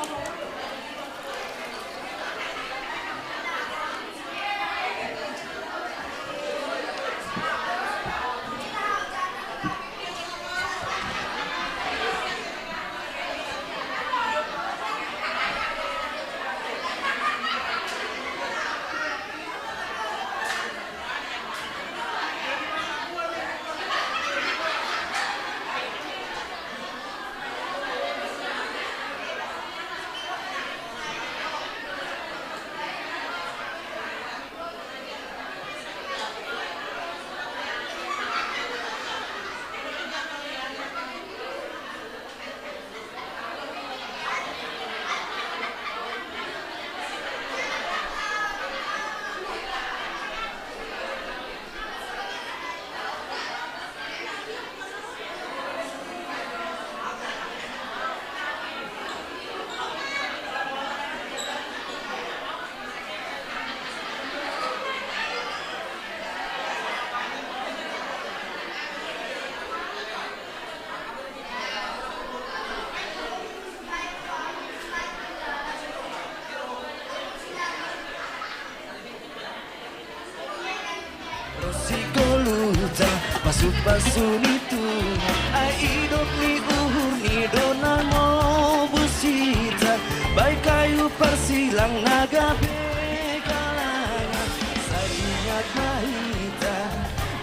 Rosiko luta, pasu-pasu ni Tuhan, ai idop ni uhur ni do na mobus hita, baik kayu parsilang na gabe galangan, sai ingat ma hita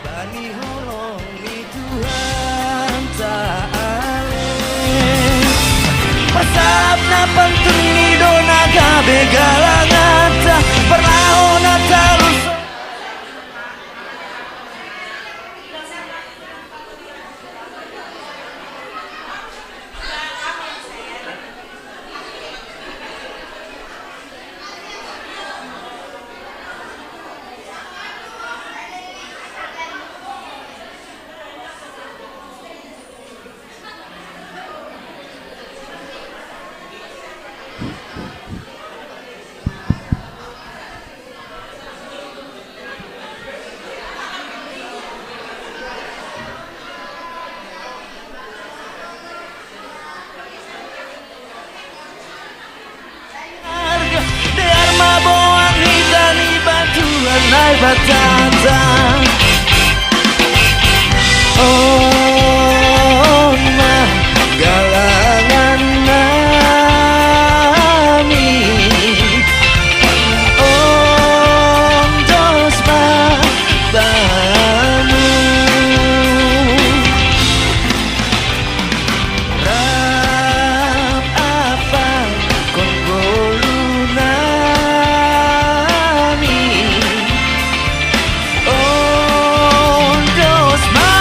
bani holong ni Tuhan ta ale. Pasap na pantun ni do Ona gabe galanganta, pernah ona talus. Dear maboan hita ni bantuan nai batata. Oh, ma galangan nami. Oh, dos ma bamu. Rap apa kon golu nami. Ondos ma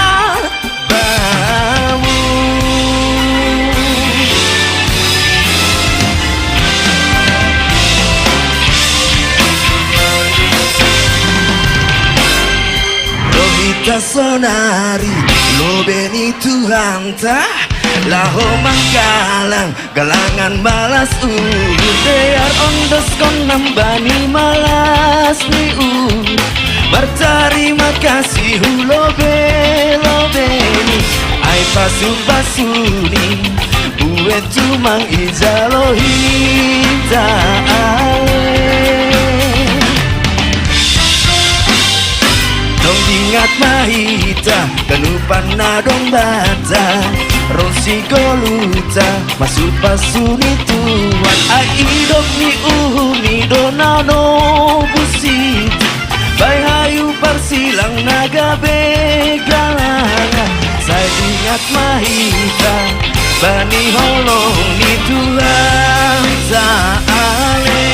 bamu. Lohita sonari, lo beni Tuhanta, laho manggalang galangan malas uhur. Dear ondos kon nambani malas ni uhur. Berterima kasih hu lobe-lobe ni, ai pasu-pasu ni, bue tumang ijalo hita ale. Dong dingat ma hita, kanupan na dong bata, ronsi goluta, masu-pasu ni Tuhan, ai idop ni uhur ni do na no busit. Bai hayu parsilang na gabe galangan, sai dingat ma hita bani holong ni Tuhanta ale.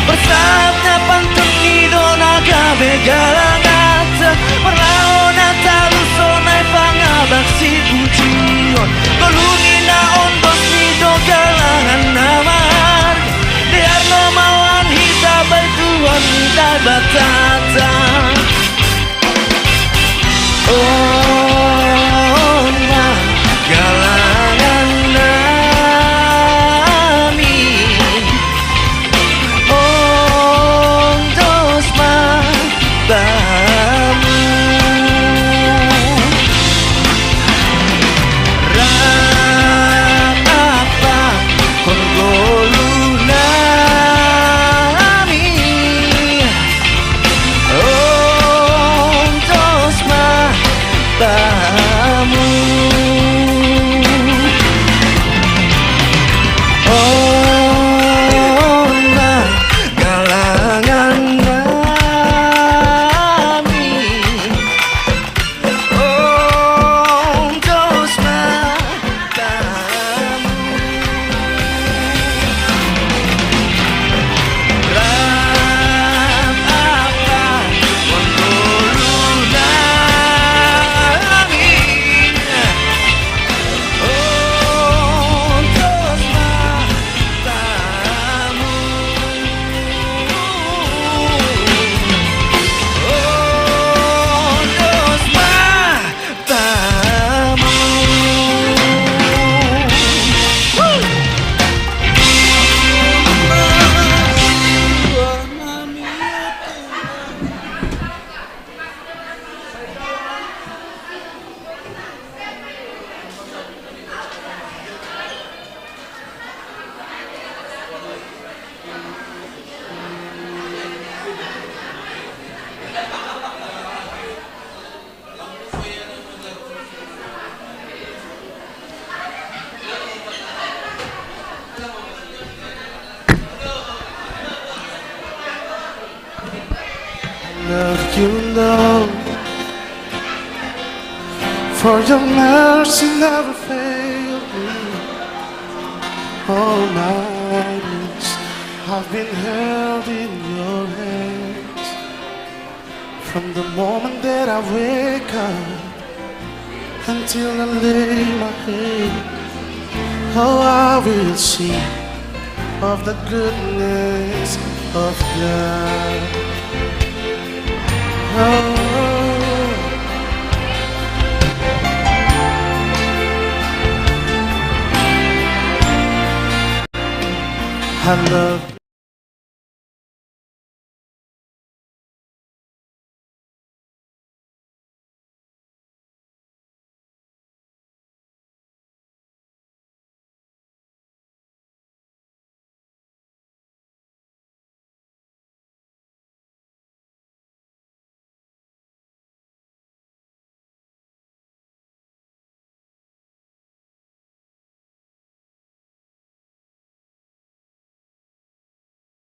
Bersabda pantun ni do na gabe galanganta, marlaho na talus ona i pangabak sipujion. Golu ni na ondos ni do galangan na marga. Dear no maolan hita bai Tuhan, bai Batata. On ma galangan nami. Ondos ma bamu. Rap apa kon golu nami. Ondos ma bamu. On ma galangan nami. Ondos ma bamu. Rap apa kon golu nami. Ondos ma bamu. Ondos ma bamu. Loved you, Lord, for your mercy never failed me. Oh, my. I've been held in your hands from the moment that I wake up until I lay my head. Oh, I will sing of the goodness of God. Oh, I love